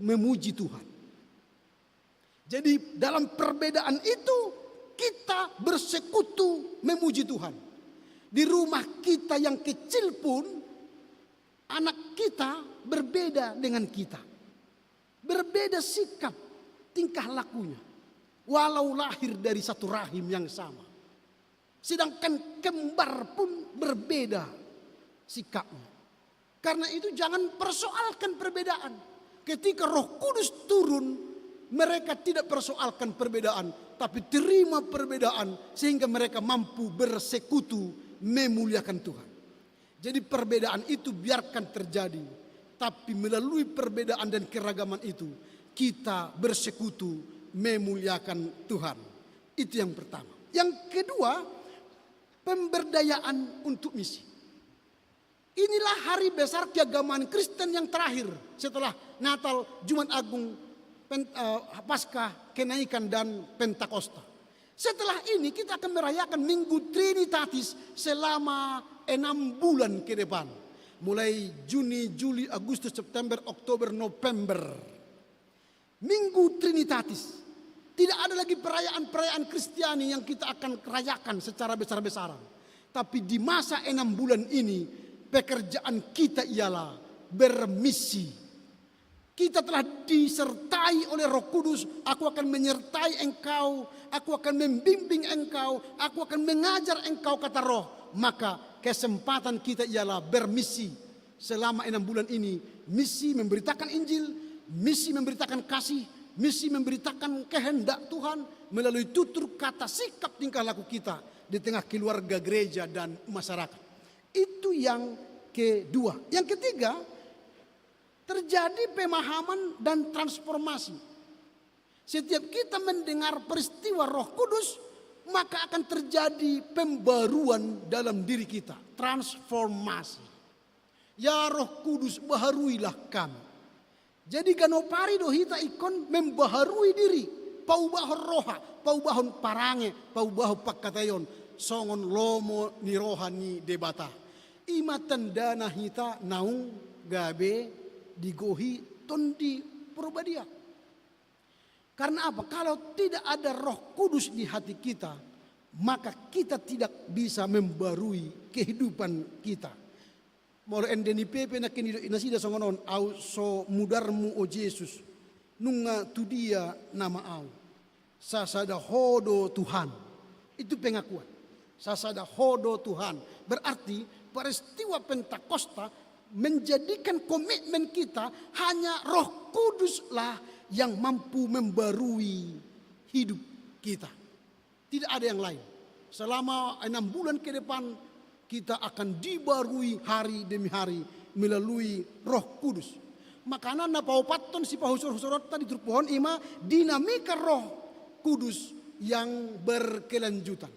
memuji Tuhan. Jadi dalam perbedaan itu kita bersekutu memuji Tuhan. Di rumah kita yang kecil pun anak kita berbeda dengan kita. Berbeda sikap, tingkah lakunya. walau lahir dari satu rahim yang sama. Sedangkan kembar pun berbeda sikapnya. Karena itu, jangan persoalkan perbedaan. Ketika Roh Kudus turun, mereka tidak persoalkan perbedaan, tapi terima perbedaan sehingga mereka mampu bersekutu memuliakan Tuhan. Jadi, perbedaan itu biarkan terjadi, tapi melalui perbedaan dan keragaman itu, kita bersekutu memuliakan Tuhan. Itu yang pertama. Yang kedua, pemberdayaan untuk misi. Inilah hari besar keagamaan Kristen yang terakhir setelah Natal, Jumat Agung, Pen-, eh, Paskah, Kenaikan, dan Pentakosta. Setelah ini, kita akan merayakan Minggu Trinitatis selama enam bulan ke depan. Mulai Juni, Juli, Agustus, September, Oktober, November. Minggu Trinitatis. Tidak ada lagi perayaan-perayaan Kristiani yang kita akan rayakan secara besar-besaran. Tapi di masa enam bulan ini, pekerjaan kita ialah bermisi. Kita telah disertai oleh Roh Kudus, "Aku akan menyertai engkau, aku akan membimbing engkau, aku akan mengajar engkau," kata Roh. Maka kesempatan kita ialah bermisi selama enam bulan ini. Misi memberitakan Injil, misi memberitakan kasih, misi memberitakan kehendak Tuhan melalui tutur kata, sikap tingkah laku kita di tengah keluarga, gereja, dan masyarakat. Itu yang kedua. Yang ketiga, terjadi pemahaman dan transformasi. Setiap kita mendengar peristiwa Roh Kudus, maka akan terjadi pembaruan dalam diri kita, transformasi. "Ya Roh Kudus, baharuilah kami." Jadi, ganup ari do hita ingkon membaharui diri, paubahon roha, paubahon parange, paubahon pangkataion songon lomo ni roha ni Debata. I ma tandana hita naung gabe digohi Tondi Porbadia. Karena apa? Kalau tidak ada Roh Kudus di hati kita, maka kita tidak bisa membarui kehidupan kita. Molo ende ni Pepe nangkin didok nasida songon on, "Au so mudarmu, o Jesus, nunga tu dia nama au?" Sasada Ho do Tuhan. Itu pengakuan. Sasada Ho do Tuhan. Berarti peristiwa Pentakosta menjadikan komitmen kita, hanya Roh Kuduslah yang mampu membarui hidup kita. Tidak ada yang lain. Selama enam bulan ke depan, kita akan dibarui hari demi hari melalui Roh Kudus. Makana na paopathon sipahusorhusoronta di turpuk on i ma dinamika Roh Kudus yang berkelanjutan.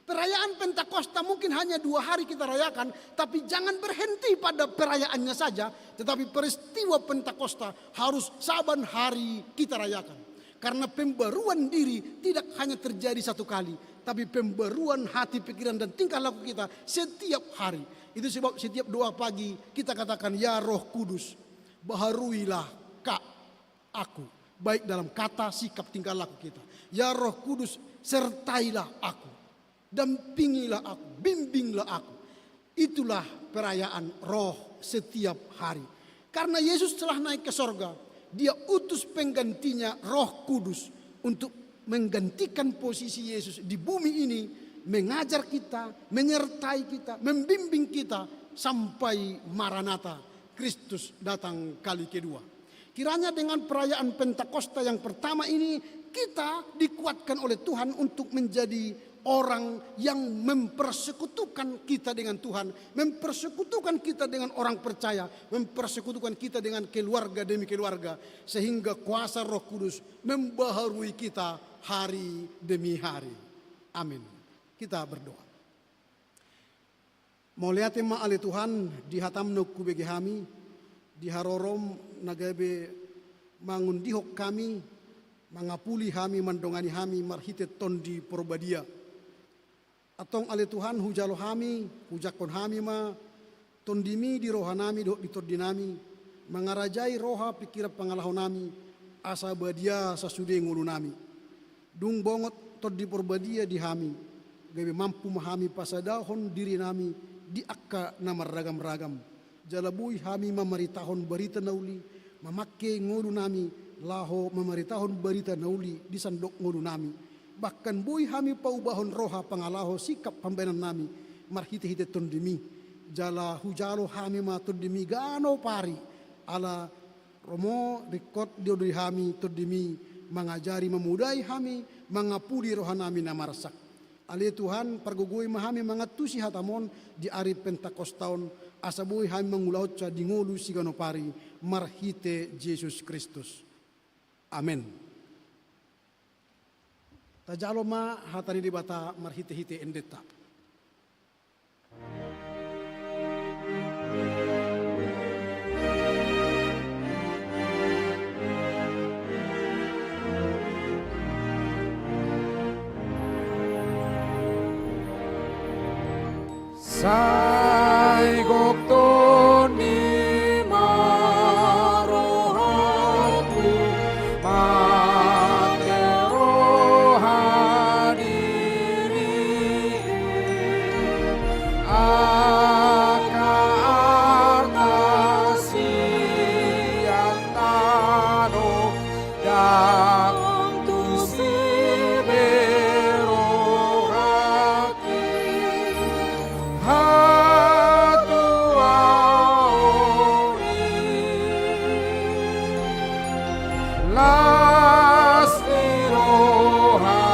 Perayaan Pentakosta mungkin hanya dua hari kita rayakan, tapi jangan berhenti pada perayaannya saja, tetapi peristiwa Pentakosta harus saban hari kita rayakan. Karena pembaruan diri tidak hanya terjadi satu kali, tapi pembaruan hati, pikiran, dan tingkah laku kita setiap hari. Itu sebab setiap doa pagi kita katakan, "Ya Roh Kudus, baharuilah ka aku." Baik dalam kata, sikap, tingkah laku kita. "Ya Roh Kudus, sertailah aku. Dampingilah aku, bimbinglah aku." Itulah perayaan Roh setiap hari. Karena Yesus telah naik ke sorga, Dia utus penggantinya, Roh Kudus, untuk menggantikan posisi Yesus di bumi ini, mengajar kita, menyertai kita, membimbing kita sampai Maranatha, Kristus datang kali kedua. Kiranya dengan perayaan Pentakosta yang pertama ini, kita dikuatkan oleh Tuhan untuk menjadi orang yang mempersekutukan kita dengan Tuhan, mempersekutukan kita dengan orang percaya, mempersekutukan kita dengan keluarga demi keluarga, sehingga kuasa Roh Kudus membaharui kita hari demi hari. Amin. Kita berdoa. Mauliate ma ale Tuhan, di hatam naung hubege hami, di harorom na gabe mangondihon hami, mangapuli hami, mandongani hami marhite Tondi Porbadia. Antong ale Tuhan, hujalo hami, hujangkon hami ma Tondimi di rohanami dohot di tondinami, mangarajai roha, pingkiran, pangalahonami, asa badia sasude ngolunami. Dung bongot Tondi Porbadia di hami, gabe mampu ma hami pasadahon dirinami di angka na marragam-ragam. Jala boi hami mamaritahon barita na uli, mamangke ngolunami laho mamaritahon barita na uli di sandok ngolunami. Bahkan boi hami paubahon roha pangalaho sikap pambahenannami marhitehite Tondimi. Jala hujalo hami ma Tondimi ganup ari, ala romo ringkot diodoli hami Tondimi, mangajari mamodai hami, mangapuli rohanami na marsak. Ale Tuhan, pargogoi ma hami mangantusi hataM on di ari Pentakosta on, asa boi hami mangulahonsa di ngolu siganup ari, marhite Jesus Kristus. Amen. Tajalo ma hata ni Debata marhitehite endenta. Sai gok Tondi ma rohangku, mate roha diri, angka arta sian tano, ndang tusi be rohangki hatuaon i, las ni rohangki.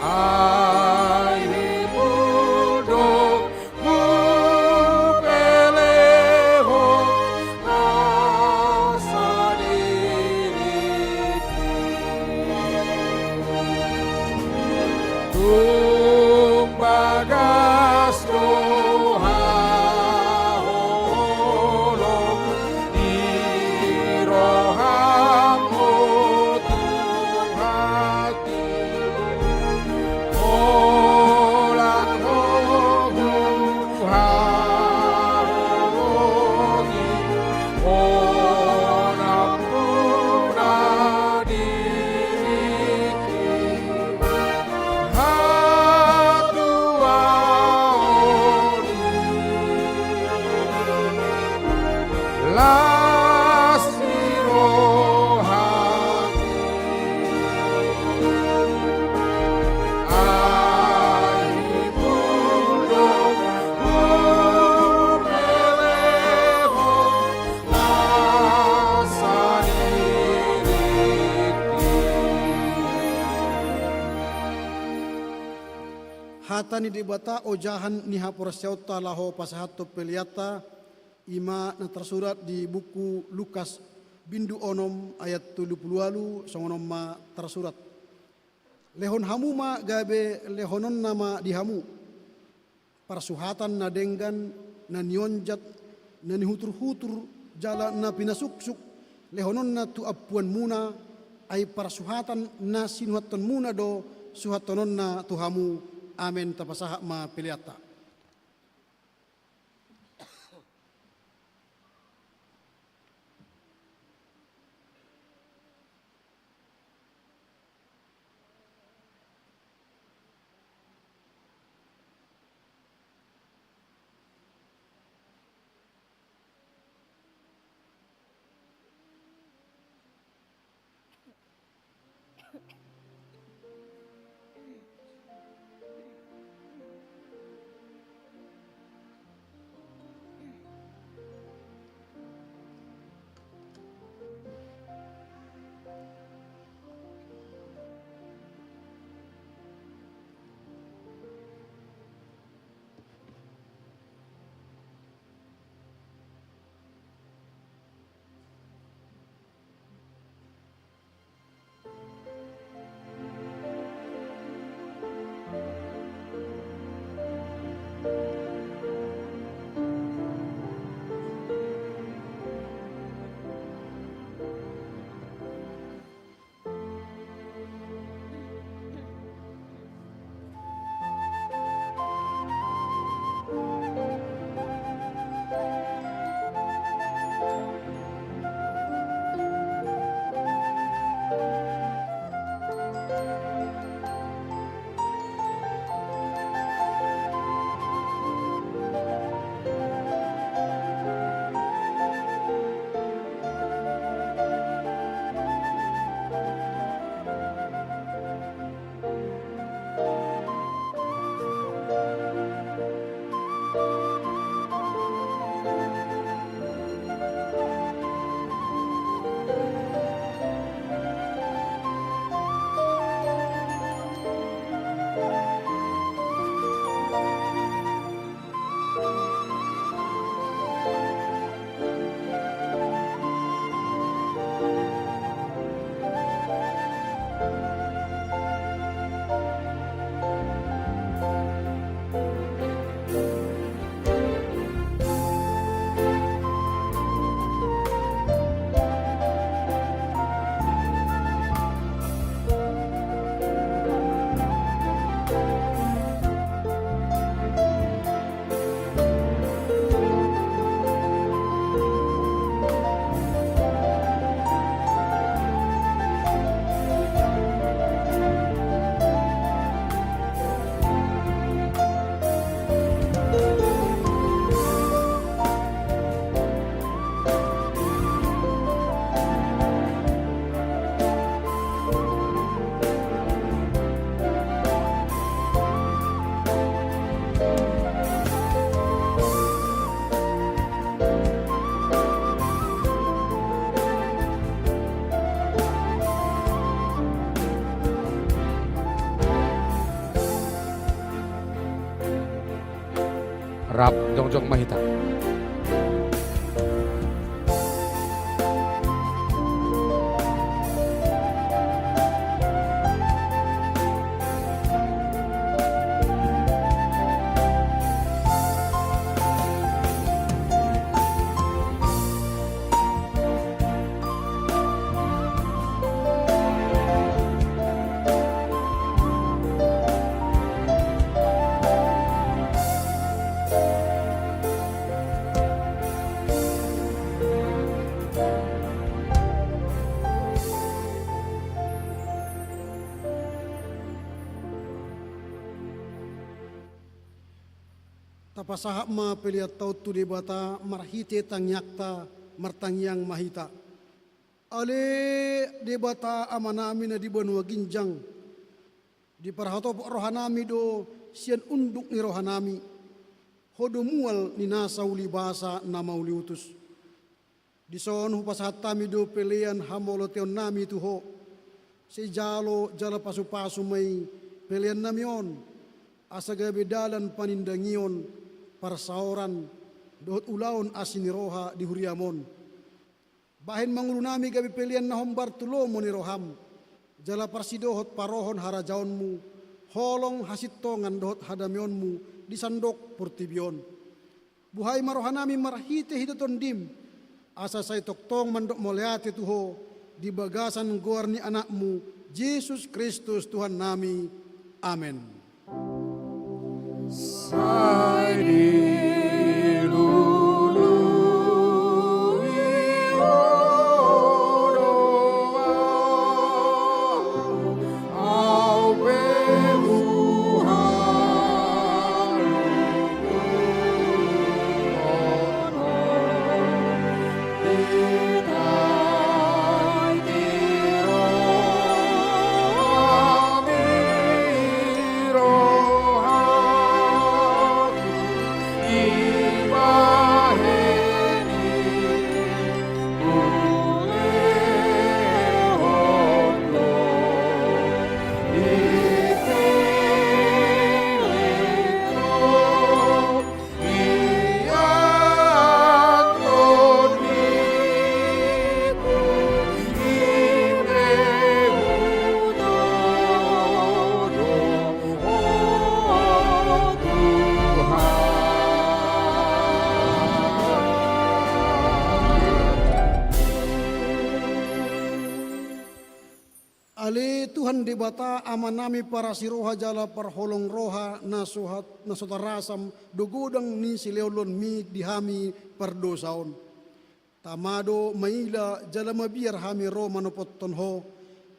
Ai hupuldok hupelehon nasa diringki. Tung bagas do haholom di roham, o Tuhan. Las ni rohangki. Ai hupuldok hupelehon nasa diringki. Hata ni Debata ojahan ni haporseaonta laho pasahathon peleanta, i ma na tarsurat di buku Lukas bindu onom ayat tolu pulu ualu, songon on ma tarsurat. Lehon hamu ma gabe lehononna ma di hamu parsuhatan na denggan, na nionjat, na nihuturhutur, jala na pinasuksuk, lehononna tu ampuanmuna, ai parsuhatan na sinuhathonmuna do suhathononna tu hamu. Amen. Tapasahat ma peleanta. Jongjong ma hita. Tapasahat ma peleanta on tu Debata marhite tangiangta. Martangiang ma hita. Ale Debata Amanami na di banua ginjang, diparhatopot rohanami do sian unduk ni rohanami, Ho do mual ni nasa ulibasa na mauliutus. Dison hupasahat hami do pelean hamauliatehonnami tu Ho. Sai jalo jala pasupasu ma i peleannami on, asa gabe dalan panindangion, parsaoran, dohot ulaon asi ni roha di huriam on. Bahen ma ngolunami gabe pelean na hombar tu lomo ni roham, jala parsidohot parohon harajaonmu, holong hasintongan dohot hadameonmu di sandok portibi on. Buhai ma rohanami marhite hita tondim, asa sai tongtong mandok mauliate tu Ho di bagasan goar ni Anakmu, Jesus Kristus Tuhannami. Amen. Sai dilului Ho do ahu, ahu pe huhalumpang Ho. Ale Tuhan Debata, Amanami parasi roha jala parholong roha na so hat-, na so tarasam do godang ni silehonlehonmi di hami pardosa on. Tama do maila jala mabiar hami ro manopothon Ho,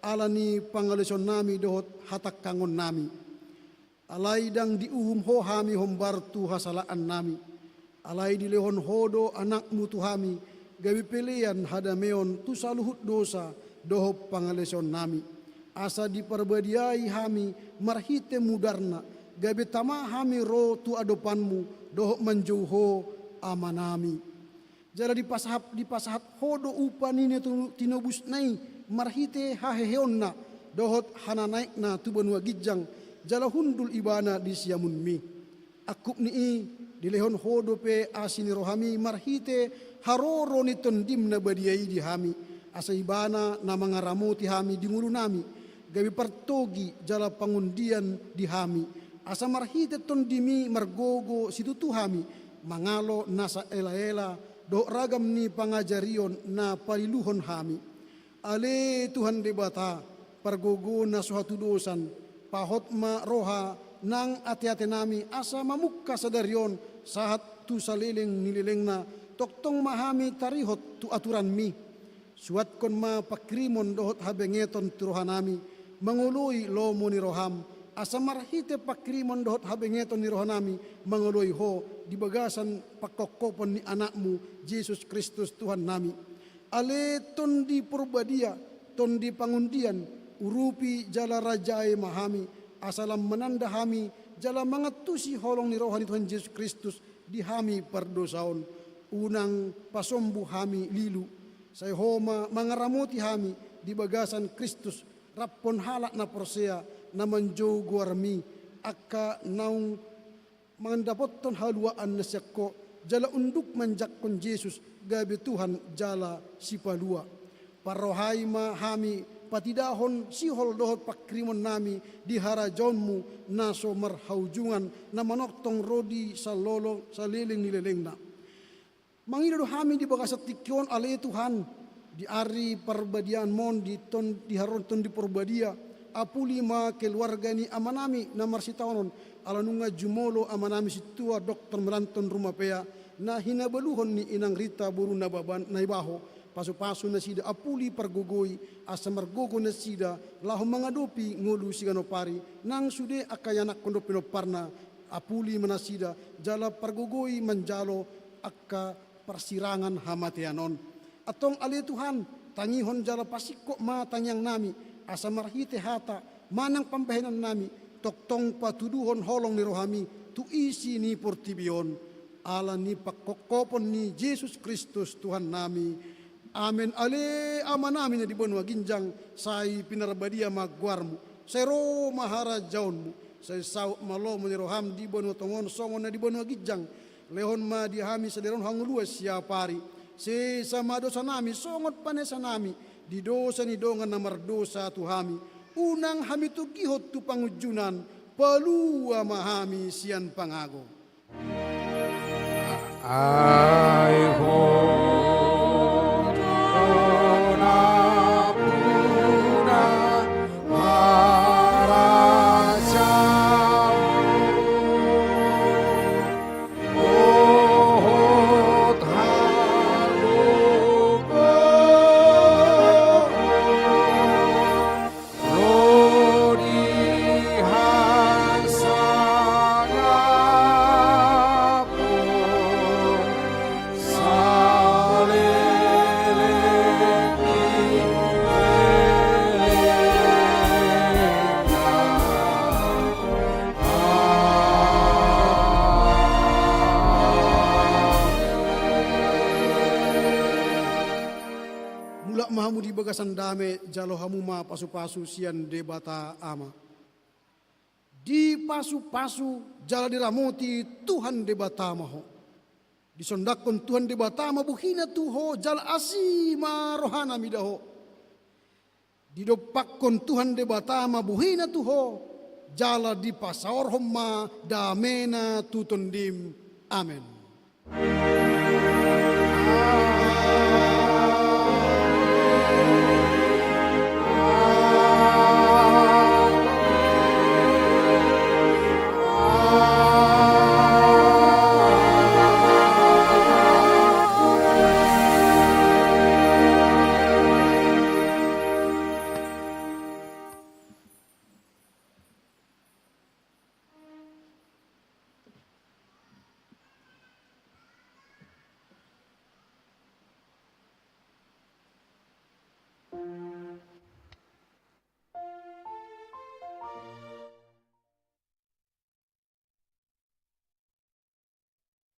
ala ni pangaleosionnami dohot hatangkangonnami. Alai ndang diuhum Ho hami hombar tu hasalaannami. Alai dilehon Ho do Anakmu tu hami, gabe pelean hadameon tu saluhut dosa dohot pangaleosionnami. Asa diparbadiai hami marhite mudarna, gabe tama hami ro tu adopanmu dohot manjou Ho Amanami. Jala dipasahat, dipasahat Ho do upa ni na tu-, tinobusna i marhite haheheonna dohot hananaekna tu banua ginjang, jala hundul ibana di siamunmi. Angkup ni i, dilehon Ho dope asi ni rohami marhite haroro ni Tondim na badia i di hami, asa ibana na mangaramoti hami di ngolunami, gabe partogi jala pangondian di hami, asa marhite Tondimi margogo situtu hami, mangalo nasa elaela dohot ragam ni pangajarion na paliluhon hami. Ale Tuhan Debata, pargogo na so hatudosan, pahot ma roha nang ateatenami asa mamungka sadari on sahat tu saleleng ni lelengna, tongtong ma hami tarihot tu aturanmi. Suatkon ma pangkirimon dohot habengeton tu rohanami mangoloi lomo ni roham, asa marhite pangkirimon dohot habengeton ni rohanami mangoloi Ho di bagasan pangkophopon ni Anakmu, Jesus Kristus Tuhannami. Ale Tondi Porbadia, Tondi Pangondian, urupi jala rajai ma hami, asa lam mananda hami jala mangantusi holong ni roha ni Tuhan Jesus Kristus di hami pardosa on. Unang pasombu hami lilu, sai Ho ma mangaramoti hami di bagasan Kristus, raphon halak na porsea na manjou goarmi, angka naung mandapothon haluaan na sian Ho, jala unduk manjangkon Jesus gabe Tuhan jala Sipalua. Parrohai ma hami patidahon sihol dohot panghirimonnami di harajaonMu na so marhaujungan, na manongtong ro di salolo-, saleleng ni lelengna. Mangido do hami di bagasan tingki on, ale Tuhan, di ari parbadiaonMu on di ton-, di haroronMu Tondi Porbadia, apuli ma keluarga ni amanami na marsitaonon, ala nunga jumolo amanami sintua Doktor Melanton Rumapea, na hinabaluhon ni inang Rita boru Nababan-, Naibaho, pasupasu nasida, apuli pargogoi, asa margogo nasida laho mangadopi ngolu siganup ari, nang sude angka ianakhon dohot pinomparna, apuli ma nasida, jala pargogoi manjalo angka parsirangan hamatean on. Antong ale Tuhan, tangihon jala pasingkop ma tangiangnami, asa marhite hata manang pambahenannami, tongtong patuduhon holong ni rohaMi tu isi ni portibi on. Ala ni pangkophopon ni Jesus Kristus Tuhannami. Amen. Ale Amanami na di banua ginjang, sai pinarbadia ma goarMu, sai ro ma harajaonMu, sai saut ma lomo ni rohaM di banua tonga on songon na di banua ginjang. Lehon ma di hami sadari on hangoluan siapari. Sesa ma dosanami songon panesanami di dosa ni dongan na mardosa tu hami. Unang hami togihon tu pangunjunan, palua ma hami sian pangago. Ai Ho do nampuna harajaon, dohot hagogoon, ro di hasangapon saleleng ni lelengna. Mulak ma hamu di bagasan dame, jalo hamu ma pasupasu sian Debata Ama. Dipasupasu jala diramoti Tuhan Debata ma ho. Disondangkon Tuhan Debata ma bohina tu ho, jala asi ma rohana mida ho. Didompakkon Tuhan Debata ma bohina tu ho, jala dipasaorhon ma damena tu tondim. Amen.